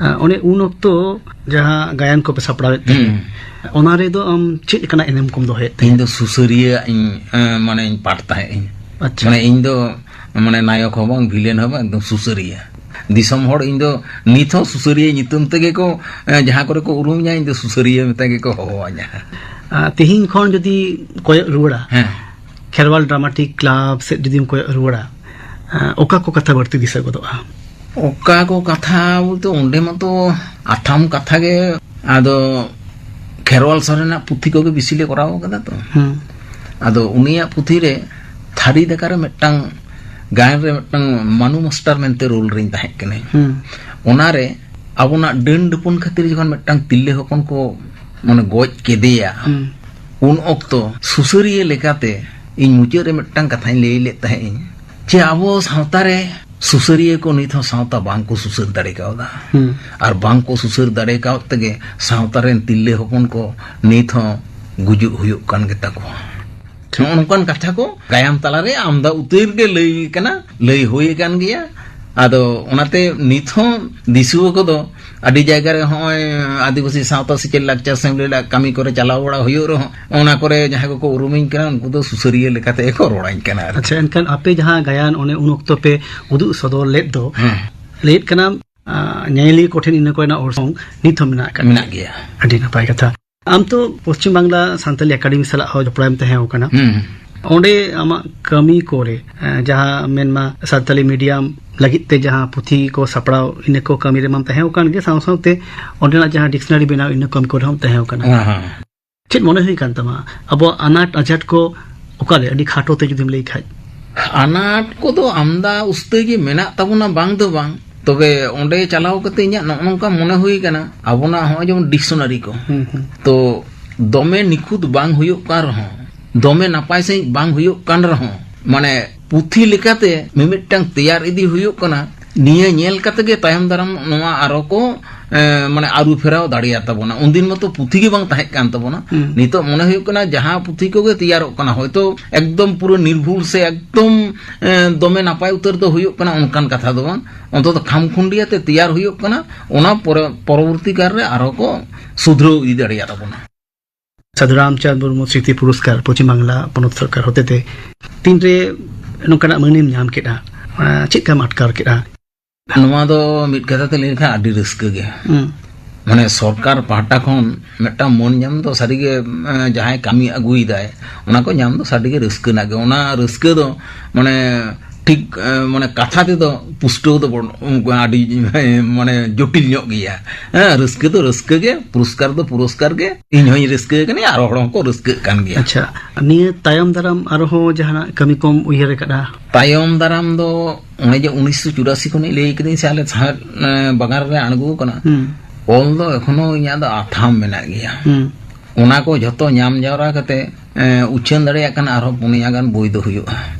ᱟ, ᱚᱱᱮ ᱩᱱ ᱚᱠᱛᱚ ᱡᱟᱦᱟᱸ ᱜᱟᱭᱟᱱ ᱠᱚᱯᱮ ᱥᱟᱯᱲᱟᱣᱮᱫ ᱛᱟᱦᱮᱸᱫ, ᱦᱩᱸ᱾ ᱚᱱᱟ ᱨᱮᱫᱚ ᱟᱢ ᱪᱮᱫ ᱞᱮᱠᱟᱱᱟᱜ ᱮᱱᱮᱢ ᱠᱚᱢ ᱫᱚᱦᱚᱭᱮᱫ ᱛᱟᱦᱮᱸᱫ? ᱤᱧ ᱫᱚ ᱥᱩᱥᱟᱹᱨᱤᱭᱟᱹ ᱤᱧ, ᱮ, ᱢᱟᱱᱮᱧ ᱯᱟᱴ ᱛᱟᱦᱮᱸᱫ ᱤᱧ᱾ ᱟᱪᱪᱷᱟ᱾ ᱢᱟᱱᱮ ᱤᱧ ᱫᱚ, ᱢᱟᱱᱮ ᱱᱟᱭᱚᱠ ᱦᱚᱸ ᱵᱟᱝ, ᱵᱷᱤᱞᱮᱱ ᱦᱚᱸ ᱵᱟᱝ, ᱮᱠᱫᱚᱢ ᱥᱩᱥᱟᱹᱨᱤᱭᱟᱹ᱾ ᱫᱤᱥᱚᱢ ᱦᱚᱲ ᱤᱧ ᱫᱚ ᱱᱤᱛ ᱦᱚᱸ ᱥᱩᱥᱟᱹᱨᱤᱭᱟᱹ ᱧᱩᱛᱩᱢ ᱛᱮᱜᱮ ᱠᱚ, ᱮ, ᱡᱟᱦᱟᱸ ᱠᱚᱨᱮ ᱠᱚ ᱩᱨᱩᱢᱤᱧᱟ, ᱤᱧ ᱫᱚ ᱥᱩᱥᱟᱹᱨᱤᱭᱟᱹ ᱢᱮᱛᱟ ᱜᱮᱠᱚ ᱦᱚᱦᱚᱣᱟᱹᱧᱟ᱾ ᱟ, ᱛᱮᱦᱮᱧ ᱠᱷᱚᱱ ᱡᱩᱫᱤ ᱠᱚᱭᱚᱜ ᱨᱩᱣᱟᱹᱲᱟ, ᱦᱮᱸ᱾ ᱠᱷᱮᱨᱣᱟᱞ ᱰᱨᱟᱢᱟᱴᱤᱠ ᱠᱞᱟᱵᱽ ᱥᱮᱫ ᱡᱩᱫᱤᱢ ᱠᱚᱭᱚᱜ ᱨᱩᱣᱟᱹᱲᱟ, ᱟ, ᱚᱠᱟ ᱠᱚ ᱠᱟᱛᱷᱟ ᱵᱟᱹᱲᱛᱤ ᱫᱤᱥᱟᱹ ᱜᱚᱫᱚᱜᱼᱟ? ᱚᱠᱟ ᱠᱚ ᱠᱟᱛᱷᱟ ᱵᱚᱞᱛᱮ, ᱚᱸᱰᱮ ᱢᱟᱛᱚ ᱟᱛᱷᱟᱢ ᱠᱟᱛᱷᱟ ᱜᱮ᱾ ᱟᱫᱚ ᱠᱷᱮᱨᱣᱟᱞ ᱥᱚᱨᱮᱱᱟᱜ ᱯᱩᱛᱷᱤ ᱠᱚᱜᱮ ᱵᱮᱥᱤ ᱞᱮ ᱠᱚᱨᱟᱣ ᱠᱟᱫᱟ ᱛᱚ᱾ ᱦᱩᱸ᱾ ᱟᱫᱚ ᱩᱱᱤᱭᱟᱜ ᱯᱩᱛᱷᱤ ᱨᱮ ᱛᱷᱟᱹᱨᱤ ᱫᱟᱠᱟ ᱨᱮ ᱢᱤᱫᱴᱟᱝ, ᱜᱟᱭᱟᱱ ᱨᱮ ᱢᱤᱫᱴᱟᱝ ᱢᱟᱱᱩ ᱢᱟᱥᱴᱟᱨ ᱢᱮᱱᱛᱮ ᱨᱳᱞ ᱨᱤᱧ ᱛᱟᱦᱮᱸ ᱠᱟᱱᱟᱹᱧ᱾ ᱦᱩᱸ᱾ ᱚᱱᱟᱨᱮ ᱟᱵᱚᱱᱟᱜ ᱰᱟᱹᱱ ᱰᱟᱹᱯᱩᱱ ᱠᱷᱟᱹᱛᱤᱨ ᱡᱚᱠᱷᱚᱱ ᱢᱤᱫᱴᱟᱝ ᱛᱤᱨᱞᱟᱹ ᱦᱚᱯᱚᱱ ᱠᱚ ᱢᱟᱱᱮ ᱜᱚᱡ ᱠᱮᱫᱮᱭᱟ, ᱦᱩᱸ᱾ ᱩᱱ ᱚᱠᱛᱚ ᱥᱩᱥᱟᱹᱨᱤᱭᱟᱹ ᱞᱮᱠᱟᱛᱮ ᱤᱧ ᱢᱩᱪᱟᱹᱫ ᱨᱮ ᱢᱤᱫᱴᱟᱝ ᱠᱟᱛᱷᱟᱧ ᱞᱟᱹᱭ ᱞᱮᱫ ᱛᱟᱦᱮᱸᱫ ᱤᱧ, ᱡᱮ ᱟᱵᱚ ᱥᱟᱶᱛᱟ ᱨᱮ ᱥᱩᱥᱟᱹᱨᱤᱭᱟᱹ ᱠᱚ ᱱᱤᱛ ᱦᱚᱸ ᱥᱟᱶᱛᱟ ᱵᱟᱝ ᱠᱚ ᱥᱩᱥᱟᱹᱨ ᱫᱟᱲᱮ ᱠᱟᱣᱫᱟ᱾ ᱦᱩᱸ᱾ ᱟᱨ ᱵᱟᱝ ᱠᱚ ᱥᱩᱥᱟᱹᱨ ᱫᱟᱲᱮ ᱠᱟᱣᱫ ᱛᱮᱜᱮ ᱥᱟᱶᱛᱟ ᱨᱮᱱ ᱛᱤᱨᱞᱟᱹ ᱦᱚᱯᱚᱱ ᱠᱚ ᱱᱤᱛ ᱦᱚᱸ ᱜᱩᱡᱩᱜ ᱦᱩᱭᱩᱜ ᱠᱟᱱ ᱜᱮᱛᱟ ᱠᱚᱣᱟ᱾ ᱱᱚᱜᱼᱚ ᱱᱚᱝᱠᱟᱱ ᱠᱟᱛᱷᱟ ᱠᱚ ᱜᱟᱭᱟᱱ ᱛᱟᱞᱟᱨᱮ ᱟᱢᱫᱟ ᱩᱛᱟᱹᱨ ᱜᱮ ᱞᱟᱹᱭ ᱠᱟᱱᱟ, ᱞᱟᱹᱭ ᱦᱩᱭ ᱟᱠᱟᱱ ᱜᱮᱭᱟ᱾ ᱟᱫᱚ ᱚᱱᱟᱛᱮ ᱱᱤᱛ ᱦᱚᱸ ᱫᱤᱥᱩᱣᱟᱹ ᱠᱚᱫᱚ ᱟᱹᱰᱤ ᱡᱟᱭᱜᱟ ᱨᱮ ᱦᱚᱸᱜᱼᱚᱭ ᱟᱹᱫᱤᱵᱟᱹᱥᱤ ᱥᱟᱶᱛᱟ ᱥᱮᱪᱮᱫ ᱞᱟᱠᱪᱟᱨ ᱥᱮᱢᱞᱮᱫ ᱠᱟᱹᱢᱤ ᱠᱚᱨᱮ ᱪᱟᱞᱟᱣ ᱵᱟᱲᱟ ᱦᱩᱭᱩᱜ ᱨᱮᱦᱚᱸ, ᱚᱱᱟ ᱠᱚᱨᱮ ᱡᱟᱦᱟᱸᱭ ᱠᱚᱠᱚ ᱩᱨᱩᱢᱤᱧ ᱠᱟᱱᱟ, ᱩᱱᱠᱩ ᱫᱚ ᱥᱩᱥᱟᱹᱨᱤᱭᱟᱹ ᱞᱮᱠᱟᱛᱮ ᱜᱮᱠᱚ ᱨᱚᱲᱟᱹᱧ ᱠᱟᱱᱟ ᱟᱨᱠᱤ᱾ ᱟᱪᱪᱷᱟ, ᱮᱱᱠᱷᱟᱱ ᱟᱯᱮ ᱡᱟᱦᱟᱸ ᱜᱟᱭᱟᱱ ᱚᱱᱮ ᱩᱱ ᱚᱠᱛᱚ ᱯᱮ ᱩᱫᱩᱜ ᱥᱚᱫᱚᱨ ᱞᱮᱫ ᱫᱚ, ᱦᱮᱸ᱾ ᱞᱟᱹᱭᱮᱫ ᱠᱟᱱᱟᱢ, ᱟ, ᱧᱮᱧᱮᱞᱤᱭᱟᱹ ᱠᱚᱴᱷᱮᱱ ᱤᱱᱟᱹ ᱠᱚᱨᱮᱱᱟᱜ ᱚᱨᱥᱚᱝ ᱱᱤᱛ ᱦᱚᱸ ᱢᱮᱱᱟᱜ ᱟᱠᱟᱫ ᱢᱮᱱᱟᱜ ᱜᱮᱭᱟ᱾ ᱟᱹᱰᱤ ᱱᱟᱯᱟᱭ ᱠᱟᱛᱷᱟ᱾ ᱟᱢ ᱛᱚ ᱯᱚᱥᱪᱤᱢ ᱵᱟᱝᱞᱟ ᱥᱟᱱᱛᱟᱞᱤ ᱮᱠᱟᱰᱮᱢᱤ ᱥᱟᱞᱟᱜ ᱦᱚᱸ ᱡᱚᱯᱲᱟᱣ ᱮᱢ ᱛᱟᱦᱮᱸ ᱠᱟᱱᱟ᱾ ᱦᱩᱸ᱾ ᱚᱸᱰᱮ ᱟᱢᱟᱜ ᱠᱟᱹᱢᱤ ᱠᱚᱨᱮ, ᱮᱸ, ᱡᱟᱦᱟᱸ ᱢᱮᱱᱢᱟ ᱥᱟᱱᱛᱟᱞᱤ ᱢᱤᱰᱤᱭᱟᱢ ᱞᱟᱹᱜᱤᱫ ᱛᱮ ᱡᱟᱦᱟᱸ ᱯᱩᱛᱷᱤ ᱠᱚ ᱥᱟᱯᱲᱟᱣ, ᱤᱱᱟᱹ ᱠᱚ ᱠᱟᱹᱢᱤ ᱨᱮᱢᱟᱢ ᱛᱟᱦᱮᱸ ᱟᱠᱟᱱ ᱜᱮ, ᱥᱟᱶ ᱥᱟᱶᱛᱮ ᱚᱸᱰᱮᱱᱟᱜ ᱡᱟᱦᱟᱸ ᱰᱤᱠᱥᱱᱟᱨᱤ ᱵᱮᱱᱟᱣ, ᱤᱱᱟᱹ ᱠᱟᱹᱢᱤ ᱠᱚᱨᱮ ᱦᱚᱸᱢ ᱛᱟᱦᱮᱸ ᱟᱠᱟᱱᱟ᱾ ᱦᱮᱸ, ᱦᱮᱸ᱾ ᱪᱮᱫ ᱢᱚᱱᱮ ᱦᱩᱭ ᱠᱟᱱ ᱛᱟᱢᱟ ᱟᱵᱚᱣᱟᱜ ᱟᱱᱟᱴ ᱟᱡᱷᱟᱴ ᱠᱚ ᱚᱠᱟᱨᱮ, ᱟᱹᱰᱤ ᱠᱷᱟᱴᱚ ᱛᱮ ᱡᱩᱫᱤᱢ ᱞᱟᱹᱭ ᱠᱷᱟᱡ? ᱟᱱᱟᱴ ᱠᱚᱫᱚ ᱟᱢᱫᱟ ᱩᱥᱛᱟᱹᱭ ᱜᱮ ᱢᱮᱱᱟᱜ ᱛᱟᱵᱚᱱᱟ, ᱵᱟᱝ ᱫᱚ ᱵᱟᱝ, ᱛᱚᱵᱮ ᱚᱸᱰᱮ ᱪᱟᱞᱟᱣ ᱠᱟᱛᱮ ᱤᱧᱟᱹᱜ ᱱᱚᱜᱼᱚ ᱱᱚᱝᱠᱟ ᱢᱚᱱᱮ ᱦᱩᱭ ᱠᱟᱱᱟ, ᱟᱵᱚᱱᱟᱜ ᱦᱚᱸᱜᱼᱚᱭ ᱡᱮᱢᱚᱱ ᱰᱤᱠᱥᱚᱱᱟᱨᱤ ᱠᱚ, ᱦᱩᱸ, ᱦᱩᱸ᱾ ᱛᱚ ᱫᱚᱢᱮ ᱱᱤᱠᱷᱩᱛ ᱵᱟᱝ ᱦᱩᱭᱩᱜ ᱠᱟᱱ ᱨᱮᱦᱚᱸ, ᱫᱚᱢᱮ ᱱᱟᱯᱟᱭ ᱥᱟᱺᱦᱤᱡ ᱵᱟᱝ ᱦᱩᱭᱩᱜ ᱠᱟᱱ ᱨᱮᱦᱚᱸ, ᱢᱟᱱᱮ ᱯᱩᱛᱷᱤ ᱞᱮᱠᱟᱛᱮ ᱢᱤᱢᱤᱫᱴᱟᱝ ᱛᱮᱭᱟᱨ ᱤᱫᱤ ᱦᱩᱭᱩᱜ ᱠᱟᱱᱟ᱾ ᱱᱤᱭᱟᱹ ᱧᱮᱞ ᱠᱟᱛᱮ ᱜᱮ ᱛᱟᱭᱚᱢ ᱫᱟᱨᱟᱢ ᱱᱚᱣᱟ ᱟᱨᱚ ᱠᱚ, ᱮ, ᱢᱟᱱᱮ ᱟᱹᱨᱩ ᱯᱷᱮᱨᱟᱣ ᱫᱟᱲᱮᱭᱟ ᱛᱟᱵᱚᱱᱟ᱾ ᱩᱱᱫᱤᱱ ᱢᱟᱛᱚ ᱯᱩᱛᱷᱤ ᱜᱮ ᱵᱟᱝ ᱛᱟᱦᱮᱸ ᱠᱟᱱ ᱛᱟᱵᱚᱱᱟ᱾ ᱦᱩᱸ᱾ ᱱᱤᱛᱚᱜ ᱢᱚᱱᱮ ᱦᱩᱭᱩᱜ ᱠᱟᱱᱟ ᱡᱟᱦᱟᱸ ᱯᱩᱛᱷᱤ ᱠᱚᱜᱮ ᱛᱮᱭᱟᱨᱚᱜ ᱠᱟᱱᱟ, ᱦᱚᱭᱛᱚ ᱮᱠᱫᱚᱢ ᱯᱩᱨᱟᱹ ᱱᱤᱨᱵᱷᱩᱞ ᱥᱮ ᱮᱠᱫᱚᱢ, ᱮ, ᱫᱚᱢᱮ ᱱᱟᱯᱟᱭ ᱩᱛᱟᱹᱨ ᱫᱚ ᱦᱩᱭᱩᱜ ᱠᱟᱱᱟ, ᱚᱱᱠᱟᱱ ᱠᱟᱛᱷᱟ ᱫᱚ ᱵᱟᱝ, ᱚᱱᱛᱚᱛᱚ ᱠᱷᱟᱢᱠᱷᱩᱱᱰᱤᱭᱟᱹ ᱛᱮ ᱛᱮᱭᱟᱨ ᱦᱩᱭᱩᱜ ᱠᱟᱱᱟ, ᱚᱱᱟ ᱯᱚᱨᱮ, ᱯᱚᱨᱚᱵᱚᱨᱛᱤ ᱠᱟᱞ ᱨᱮ ᱟᱨᱦᱚᱸ ᱠᱚ ᱥᱩᱫᱷᱨᱟᱹᱣ ᱤᱫᱤ ᱫᱟᱲᱮᱭᱟᱜ ᱛᱟᱵᱚᱱᱟ᱾ ᱥᱟᱫᱷᱩ ᱨᱟᱢᱪᱟᱸᱫᱽ ᱢᱩᱨᱢᱩ ᱥᱢᱨᱤᱛᱤ ᱯᱩᱨᱚᱥᱠᱟᱨ ᱯᱚᱪᱷᱤᱢ ᱵᱟᱝᱞᱟ ᱯᱚᱱᱚᱛ ᱥᱚᱨᱠᱟᱨ ᱦᱚᱛᱮᱛᱮ ᱛᱤᱱᱨᱮ ᱱᱚᱝᱠᱟᱱᱟᱜ ᱢᱟᱹᱱᱮᱢ ᱧᱟᱢ ᱠᱮᱫᱼᱟ? ᱟᱸ, ᱪᱮᱫ ᱞᱮᱠᱟᱢ ᱟᱴᱠᱟᱨ ᱠᱮᱫᱼᱟ? ᱱᱚᱣᱟ ᱫᱚ ᱢᱤᱫ ᱠᱟᱛᱷᱟ ᱛᱮ ᱞᱟᱹᱭ ᱞᱮᱠᱷᱟᱱ ᱟᱹᱰᱤ ᱨᱟᱹᱥᱠᱟᱹ ᱜᱮ᱾ ᱦᱩᱸ᱾ ᱢᱟᱱᱮ ᱥᱚᱨᱠᱟᱨ ᱯᱟᱦᱴᱟ ᱠᱷᱚᱱ ᱢᱤᱫᱴᱟᱝ ᱢᱟᱹᱱ ᱧᱟᱢ ᱫᱚ ᱥᱟᱹᱨᱤᱜᱮ, ᱮᱸ, ᱡᱟᱦᱟᱸᱭ ᱠᱟᱹᱢᱤ ᱟᱹᱜᱩᱭᱮᱫᱟᱭ, ᱚᱱᱟ ᱠᱚ ᱧᱟᱢ ᱫᱚ ᱥᱟᱹᱨᱤᱜᱮ ᱨᱟᱹᱥᱠᱟᱹ ᱨᱮᱱᱟᱜ ᱜᱮ᱾ ᱚᱱᱟ ᱨᱟᱹᱥᱠᱟᱹ ᱫᱚ ᱢᱟᱱᱮ ᱴᱷᱤᱠ, ᱮᱸ, ᱢᱟᱱᱮ ᱠᱟᱛᱷᱟ ᱛᱮᱫᱚ ᱯᱩᱥᱴᱟᱹᱣ ᱫᱚ ᱵᱚᱱ-, ᱟᱹᱰᱤ, ᱢᱟᱱᱮ ᱡᱚᱴᱤᱞ ᱧᱚᱜ ᱜᱮᱭᱟ᱾ ᱦᱮᱸ, ᱨᱟᱹᱥᱠᱟᱹ ᱫᱚ ᱨᱟᱹᱥᱠᱟᱹ ᱜᱮ, ᱯᱩᱨᱚᱥᱠᱟᱨ ᱫᱚ ᱯᱩᱨᱚᱥᱠᱟᱨ ᱜᱮ᱾ ᱤᱧ ᱦᱚᱸᱧ ᱨᱟᱹᱥᱠᱟᱹ ᱠᱟᱱᱟ, ᱟᱨ ᱦᱚᱲ ᱦᱚᱸᱠᱚ ᱨᱟᱹᱥᱠᱟᱹᱜ ᱠᱟᱱ ᱜᱮᱭᱟ᱾ ᱟᱪᱪᱷᱟ, ᱱᱤᱭᱟᱹ ᱛᱟᱭᱚᱢ ᱫᱟᱨᱟᱢ ᱟᱨᱦᱚᱸ ᱡᱟᱦᱟᱱᱟᱜ ᱠᱟᱹᱢᱤ ᱠᱚᱢ ᱩᱭᱦᱟᱹᱨ ᱟᱠᱟᱫᱼᱟ? ᱛᱟᱭᱚᱢ ᱫᱟᱨᱟᱢ ᱫᱚ ᱚᱱᱮ ᱡᱮ ᱩᱱᱤᱥᱥᱚ ᱪᱩᱨᱟᱥᱤ ᱠᱷᱚᱱᱤᱧ ᱞᱟᱹᱭ ᱠᱟᱹᱫᱟᱹᱧ ᱥᱮ, ᱟᱞᱮ ᱥᱟᱦᱮᱫ, ᱮᱸ, ᱵᱟᱜᱟᱱ ᱨᱮᱞᱮ ᱟᱬᱜᱚ ᱟᱠᱟᱱᱟ᱾ ᱦᱩᱸ᱾ ᱚᱞ ᱫᱚ ᱮᱠᱷᱚᱱᱳ ᱤᱧᱟᱹᱜ ᱫᱚ ᱟᱛᱷᱟᱢ ᱢᱮᱱᱟᱜ ᱜᱮᱭᱟ᱾ ᱦᱩᱸ᱾ ᱚᱱᱟ ᱠᱚ ᱡᱷᱚᱛᱚ ᱧᱟᱢ ᱡᱟᱣᱨᱟ ᱠᱟᱛᱮ, ᱮᱸ, ᱩᱪᱷᱟᱹᱱ ᱫᱟᱲᱮᱭᱟᱜ ᱠᱟᱱᱟ ᱟᱨᱦᱚᱸ ᱯᱩᱱᱭᱟ ᱜᱟᱱ ᱵᱳᱭ ᱫᱚ ᱦᱩᱭᱩᱜᱼᱟ᱾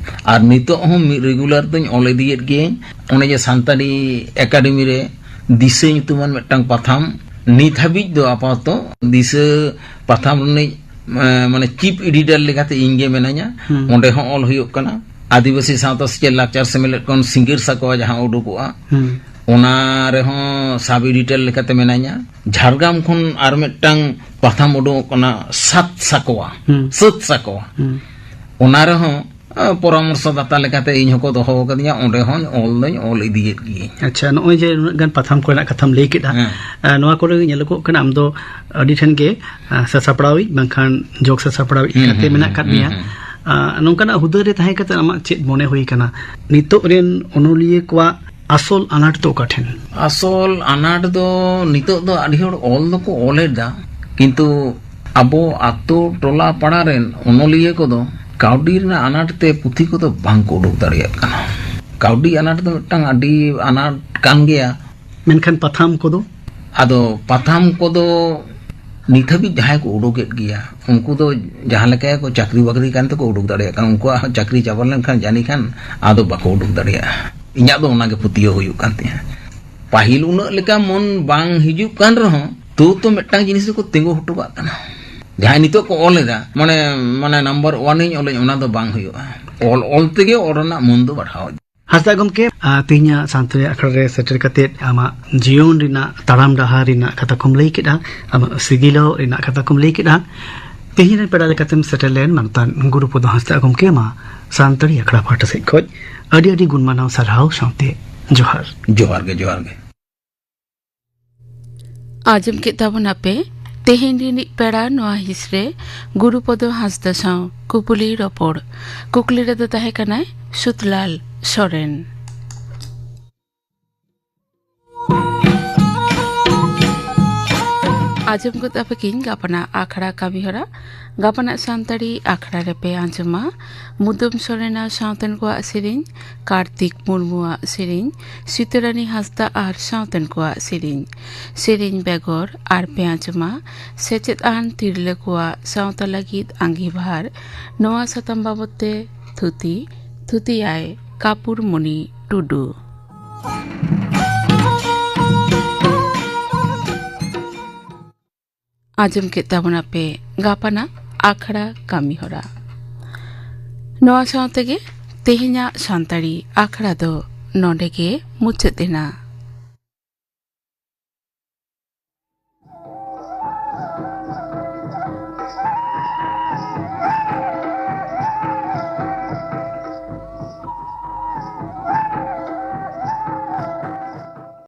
ᱟᱨ ᱱᱤᱛᱚᱜ ᱦᱚᱸ ᱢᱤᱫ ᱨᱮᱜᱩᱞᱟᱨ ᱫᱚᱧ ᱚᱞ ᱤᱫᱤᱭᱮᱫ ᱜᱤᱭᱟᱹᱧ᱾ ᱚᱱᱮ ᱡᱮ ᱥᱟᱱᱛᱟᱲᱤ ᱮᱠᱟᱰᱮᱢᱤ ᱨᱮ ᱫᱤᱥᱟᱹ ᱧᱩᱛᱩᱢᱟᱱ ᱢᱤᱫᱴᱟᱝ ᱯᱟᱛᱷᱟᱢ, ᱱᱤᱛ ᱦᱟᱹᱵᱤᱡ ᱫᱚ ᱟᱯᱟᱛᱚᱛᱚ ᱫᱤᱥᱟᱹ ᱯᱟᱛᱷᱟᱢ ᱨᱤᱱᱤᱡ, ᱮᱸ, ᱢᱟᱱᱮ ᱪᱤᱯ ᱮᱰᱤᱴᱚᱨ ᱞᱮᱠᱟᱛᱮ ᱤᱧ ᱜᱮ ᱢᱮᱱᱟᱹᱧᱟ᱾ ᱦᱩᱸ᱾ ᱚᱸᱰᱮ ᱦᱚᱸ ᱚᱞ ᱦᱩᱭᱩᱜ ᱠᱟᱱᱟ᱾ ᱟᱹᱫᱤᱵᱟᱹᱥᱤ ᱥᱟᱶᱛᱟ ᱥᱮᱪᱮᱫ ᱞᱟᱠᱪᱟᱨ ᱥᱮᱢᱞᱮᱫ ᱠᱷᱚᱱ ᱥᱤᱸᱜᱟᱹᱲ ᱥᱟᱠᱣᱟ ᱡᱟᱦᱟᱸ ᱩᱰᱩᱠᱚᱜᱼᱟ, ᱦᱩᱸ᱾ ᱚᱱᱟ ᱨᱮᱦᱚᱸ ᱥᱟᱵ ᱮᱰᱤᱴᱚᱨ ᱞᱮᱠᱟᱛᱮ ᱢᱮᱱᱟᱹᱧᱟ᱾ ᱡᱷᱟᱲᱜᱨᱟᱢ ᱠᱷᱚᱱ ᱟᱨ ᱢᱤᱫᱴᱟᱝ ᱯᱟᱛᱷᱟᱢ ᱩᱰᱩᱠᱚᱜ ᱠᱟᱱᱟ, ᱥᱟᱛ ᱥᱟᱠᱣᱟ, ᱦᱩᱸ᱾ ᱥᱟᱹᱛ ᱥᱟᱠᱣᱟ᱾ ᱦᱩᱸ᱾ ᱚᱱᱟ ᱨᱮᱦᱚᱸ, ᱟ, ᱯᱚᱨᱟᱢᱚᱨᱥᱚ ᱫᱟᱛᱟ ᱞᱮᱠᱟᱛᱮ ᱤᱧ ᱦᱚᱸᱠᱚ ᱫᱚᱦᱚ ᱟᱠᱟᱫᱤᱧᱟ᱾ ᱚᱸᱰᱮ ᱦᱚᱸᱧ ᱚᱞ ᱫᱚᱧ ᱚᱞ ᱤᱫᱤᱭᱮᱫ ᱜᱤᱭᱟᱹᱧ᱾ ᱟᱪᱪᱷᱟ, ᱱᱚᱜᱼᱚᱭ ᱡᱮ ᱩᱱᱟᱹᱜ ᱜᱟᱱ ᱯᱟᱛᱷᱟᱢ ᱠᱚᱨᱮᱱᱟᱜ ᱠᱟᱛᱷᱟᱢ ᱞᱟᱹᱭ ᱠᱮᱫᱼᱟ, ᱦᱮᱸ᱾ ᱟ, ᱱᱚᱣᱟ ᱠᱚᱨᱮ ᱧᱮᱞᱚᱜᱚᱜ ᱠᱟᱱᱟ ᱟᱢ ᱫᱚ ᱟᱹᱰᱤ ᱴᱷᱮᱱ ᱜᱮ, ᱟ, ᱥᱟᱥᱟᱯᱲᱟᱣᱤᱡ ᱵᱟᱝᱠᱷᱟᱱ ᱡᱚᱜᱽ ᱥᱟᱥᱟᱯᱲᱟᱣᱤᱡ ᱦᱩᱸ, ᱞᱮᱠᱟᱛᱮ ᱦᱩᱸ, ᱢᱮᱱᱟᱜ ᱦᱩᱸ, ᱟᱠᱟᱫ ᱦᱩᱸ, ᱢᱮᱭᱟ᱾ ᱦᱩᱸ᱾ ᱟᱨ ᱱᱚᱝᱠᱟᱱᱟᱜ ᱦᱩᱫᱟᱹ ᱨᱮ ᱛᱟᱦᱮᱸ ᱠᱟᱛᱮ ᱟᱢᱟᱜ ᱪᱮᱫ ᱢᱚᱱᱮ ᱦᱩᱭ ᱠᱟᱱᱟ? ᱱᱤᱛᱚᱜ ᱨᱮᱱ ᱚᱱᱚᱞᱤᱭᱟᱹ ᱠᱚᱣᱟᱜ ᱟᱥᱚᱞ ᱟᱱᱟᱴ ᱫᱚ ᱚᱠᱟ ᱴᱷᱮᱱ? ᱟᱥᱚᱞ ᱟᱱᱟᱴ ᱫᱚ ᱱᱤᱛᱚᱜ ᱫᱚ ᱟᱹᱰᱤ ᱦᱚᱲ ᱚᱞ ᱫᱚᱠᱚ ᱚᱞᱮᱫᱟ, ᱠᱤᱱᱛᱩ ᱟᱵᱚ ᱟᱛᱳ ᱴᱚᱞᱟ ᱯᱟᱲᱟ ᱨᱮᱱ ᱚᱱᱚᱞᱤᱭᱟᱹ ᱠᱚᱫᱚ ᱠᱟᱹᱣᱰᱤ ᱨᱮᱱᱟᱜ ᱟᱱᱟᱴ ᱛᱮ ᱯᱩᱛᱷᱤ ᱠᱚᱫᱚ ᱵᱟᱝ ᱠᱚ ᱩᱰᱩᱠ ᱫᱟᱲᱮᱭᱟᱜ ᱠᱟᱱᱟ᱾ ᱠᱟᱹᱣᱰᱤ ᱟᱱᱟᱴ ᱫᱚ ᱢᱤᱫᱴᱟᱝ ᱟᱹᱰᱤ ᱟᱱᱟᱴ ᱠᱟᱱ ᱜᱮᱭᱟ᱾ ᱢᱮᱱᱠᱷᱟᱱ ᱯᱟᱛᱷᱟᱢ ᱠᱚᱫᱚ? ᱟᱫᱚ ᱯᱟᱛᱷᱟᱢ ᱠᱚᱫᱚ ᱱᱤᱛ ᱦᱟᱹᱵᱤᱡ ᱡᱟᱦᱟᱸᱭ ᱠᱚ ᱩᱰᱩᱠᱮᱫ ᱜᱮᱭᱟ, ᱩᱱᱠᱩ ᱫᱚ ᱡᱟᱦᱟᱸ ᱞᱮᱠᱟ ᱠᱚ ᱪᱟᱹᱠᱨᱤ ᱵᱟᱹᱠᱨᱤ ᱠᱟᱱ ᱛᱮᱠᱚ ᱩᱰᱩᱠ ᱫᱟᱲᱮᱭᱟᱜ ᱠᱟᱱᱟ᱾ ᱩᱱᱠᱩᱣᱟᱜ ᱦᱚᱸ ᱪᱟᱹᱠᱨᱤ ᱪᱟᱵᱟ ᱞᱮᱱᱠᱷᱟᱱ ᱡᱟᱹᱱᱤᱡ ᱠᱷᱟᱱ ᱟᱫᱚ ᱵᱟᱠᱚ ᱩᱰᱩᱠ ᱫᱟᱲᱮᱭᱟᱜᱼᱟ᱾ ᱤᱧᱟᱹᱜ ᱫᱚ ᱚᱱᱟᱜᱮ ᱯᱟᱹᱛᱭᱟᱹᱣ ᱦᱩᱭᱩᱜ ᱠᱟᱱ ᱛᱤᱧᱟᱹ᱾ ᱯᱟᱹᱦᱤᱞ ᱩᱱᱟᱹᱜ ᱞᱮᱠᱟ ᱢᱚᱱ ᱵᱟᱝ ᱦᱤᱡᱩᱜ ᱠᱟᱱ ᱨᱮᱦᱚᱸ, ᱛᱚ ᱛᱚ ᱢᱤᱫᱴᱟᱝ ᱡᱤᱱᱤᱥ ᱫᱚᱠᱚ ᱛᱤᱸᱜᱩ ᱦᱚᱴᱚ ᱠᱟᱜ ᱠᱟᱱᱟ᱾ ᱡᱟᱦᱟᱸᱭ ᱱᱤᱛᱚᱜ ᱠᱚ ᱚᱞ ᱮᱫᱟ, ᱢᱟᱱᱮ, ᱢᱟᱱᱮ ᱱᱟᱢᱵᱟᱨ ᱳᱣᱟᱱ ᱤᱧ ᱚᱞᱟᱹᱧ, ᱚᱱᱟ ᱫᱚ ᱵᱟᱝ ᱦᱩᱭᱩᱜᱼᱟ᱾ ᱚᱞ ᱚᱞ ᱛᱮᱜᱮ ᱚᱞ ᱨᱮᱱᱟᱜ ᱢᱚᱱ ᱫᱚ ᱵᱟᱲᱦᱟᱣ ᱤᱫᱤᱜᱼᱟ᱾ ᱦᱟᱸᱥᱫᱟ ᱜᱚᱢᱠᱮ, ᱟᱨ ᱛᱮᱦᱮᱧᱟᱜ ᱥᱟᱱᱛᱟᱲᱤ ᱟᱠᱷᱲᱟ ᱨᱮ ᱥᱮᱴᱮᱨ ᱠᱟᱛᱮ ᱟᱢᱟᱜ ᱡᱤᱭᱚᱱ ᱨᱮᱱᱟᱜ ᱛᱟᱲᱟᱢ ᱰᱟᱦᱟᱨ ᱨᱮᱱᱟᱜ ᱠᱟᱛᱷᱟ ᱠᱚᱢ ᱞᱟᱹᱭ ᱠᱮᱫᱟ, ᱟᱢᱟᱜ ᱥᱤᱜᱤᱞᱚᱜ ᱨᱮᱱᱟᱜ ᱠᱟᱛᱷᱟ ᱠᱚᱢ ᱞᱟᱹᱭ ᱠᱮᱫᱟ᱾ ᱛᱮᱦᱮᱧ ᱨᱮᱱ ᱯᱮᱲᱟ ᱞᱮᱠᱟᱛᱮᱢ ᱥᱮᱴᱮᱨ ᱞᱮᱱ ᱢᱟᱱᱚᱛᱟᱱ ᱜᱩᱨᱩᱯᱚᱫᱚ ᱦᱟᱸᱥᱫᱟ ᱜᱚᱢᱠᱮ, ᱢᱟ ᱥᱟᱱᱛᱟᱲᱤ ᱟᱠᱷᱲᱟ ᱯᱟᱦᱴᱟ ᱥᱮᱫ ᱠᱷᱚᱱ ᱟᱹᱰᱤ ᱟᱹᱰᱤ ᱜᱩᱱ ᱢᱟᱱᱟᱣ ᱥᱟᱨᱦᱟᱣ ᱥᱟᱶᱛᱮ ᱡᱚᱦᱟᱨ᱾ ᱡᱚᱦᱟᱨ ᱜᱮ, ᱡᱚᱦᱟᱨ ᱜᱮ᱾ ᱟᱸᱡᱚᱢ ᱠᱮᱫ ᱛᱟᱵᱚᱱᱟᱯᱮ ᱛᱮᱦᱮᱧ ᱨᱤᱱᱤᱡ ᱯᱮᱲᱟ ᱱᱚᱣᱟ ᱦᱤᱸᱥ ᱨᱮ ᱜᱩᱨᱩᱯᱚᱫᱚ ᱦᱟᱸᱥᱫᱟ ᱥᱟᱶ ᱠᱩᱯᱩᱞᱤ ᱨᱚᱯᱚᱲ᱾ ᱠᱩᱠᱞᱤ ᱨᱮᱫᱚ ᱛᱟᱦᱮᱸ ᱠᱟᱱᱟᱭ ᱥᱩᱛᱞᱟᱞ ᱥᱚᱨᱮᱱ᱾ ᱟᱸᱡᱚᱢ ᱜᱚᱫ ᱟᱯᱮ ᱠᱤᱱ ᱜᱟᱯᱟᱱᱟᱜ ᱟᱠᱷᱲᱟ ᱠᱟᱹᱢᱤᱦᱚᱨᱟ᱾ ᱜᱟᱯᱟᱱᱟᱜ ᱥᱟᱱᱛᱟᱲᱤ ᱟᱠᱷᱲᱟ ᱨᱮᱯᱮ ᱟᱸᱡᱚᱢᱟ ᱢᱩᱫᱟᱹᱢ ᱥᱚᱨᱮᱱᱟᱜ ᱥᱟᱶᱛᱮᱱ ᱠᱚᱣᱟᱜ ᱥᱮᱨᱮᱧ, ᱠᱟᱨᱛᱤᱠ ᱢᱩᱨᱢᱩᱣᱟᱜ ᱥᱮᱨᱮᱧ, ᱥᱤᱛᱟᱹᱨᱟᱱᱤ ᱦᱟᱸᱥᱫᱟ ᱟᱨ ᱥᱟᱶᱛᱮᱱ ᱠᱚᱣᱟᱜ ᱥᱮᱨᱮᱧ᱾ ᱥᱮᱨᱮᱧ ᱵᱮᱜᱚᱨ ᱟᱨ ᱯᱮ ᱟᱸᱡᱚᱢᱟ ᱥᱮᱪᱮᱫ ᱟᱱ ᱛᱤᱨᱞᱟᱹ ᱠᱚᱣᱟᱜ ᱥᱟᱶᱛᱟ ᱞᱟᱹᱜᱤᱫ ᱟᱸᱜᱤᱵᱷᱟᱨ᱾ ᱱᱚᱣᱟ ᱥᱟᱛᱟᱢ ᱵᱟᱵᱚᱛ ᱛᱮ ᱛᱷᱩᱛᱤ, ᱛᱷᱩᱛᱤᱭᱟᱭ ᱠᱟᱯᱩᱨᱢᱚᱱᱤ ᱴᱩᱰᱩ᱾ ᱟᱸᱡᱚᱢ ᱠᱮᱫ ᱛᱟᱵᱚᱱᱟᱯᱮ ᱜᱟᱯᱟᱱᱟᱜ ᱟᱠᱷᱲᱟ ᱠᱟᱹᱢᱤᱦᱚᱨᱟ᱾ ᱱᱚᱣᱟ ᱥᱟᱶ ᱛᱮᱜᱮ ᱛᱮᱦᱮᱧᱟᱜ ᱥᱟᱱᱛᱟᱲᱤ ᱟᱠᱷᱲᱟ ᱫᱚ ᱱᱚᱰᱮ ᱜᱮ ᱢᱩᱪᱟᱹᱫ ᱮᱱᱟ᱾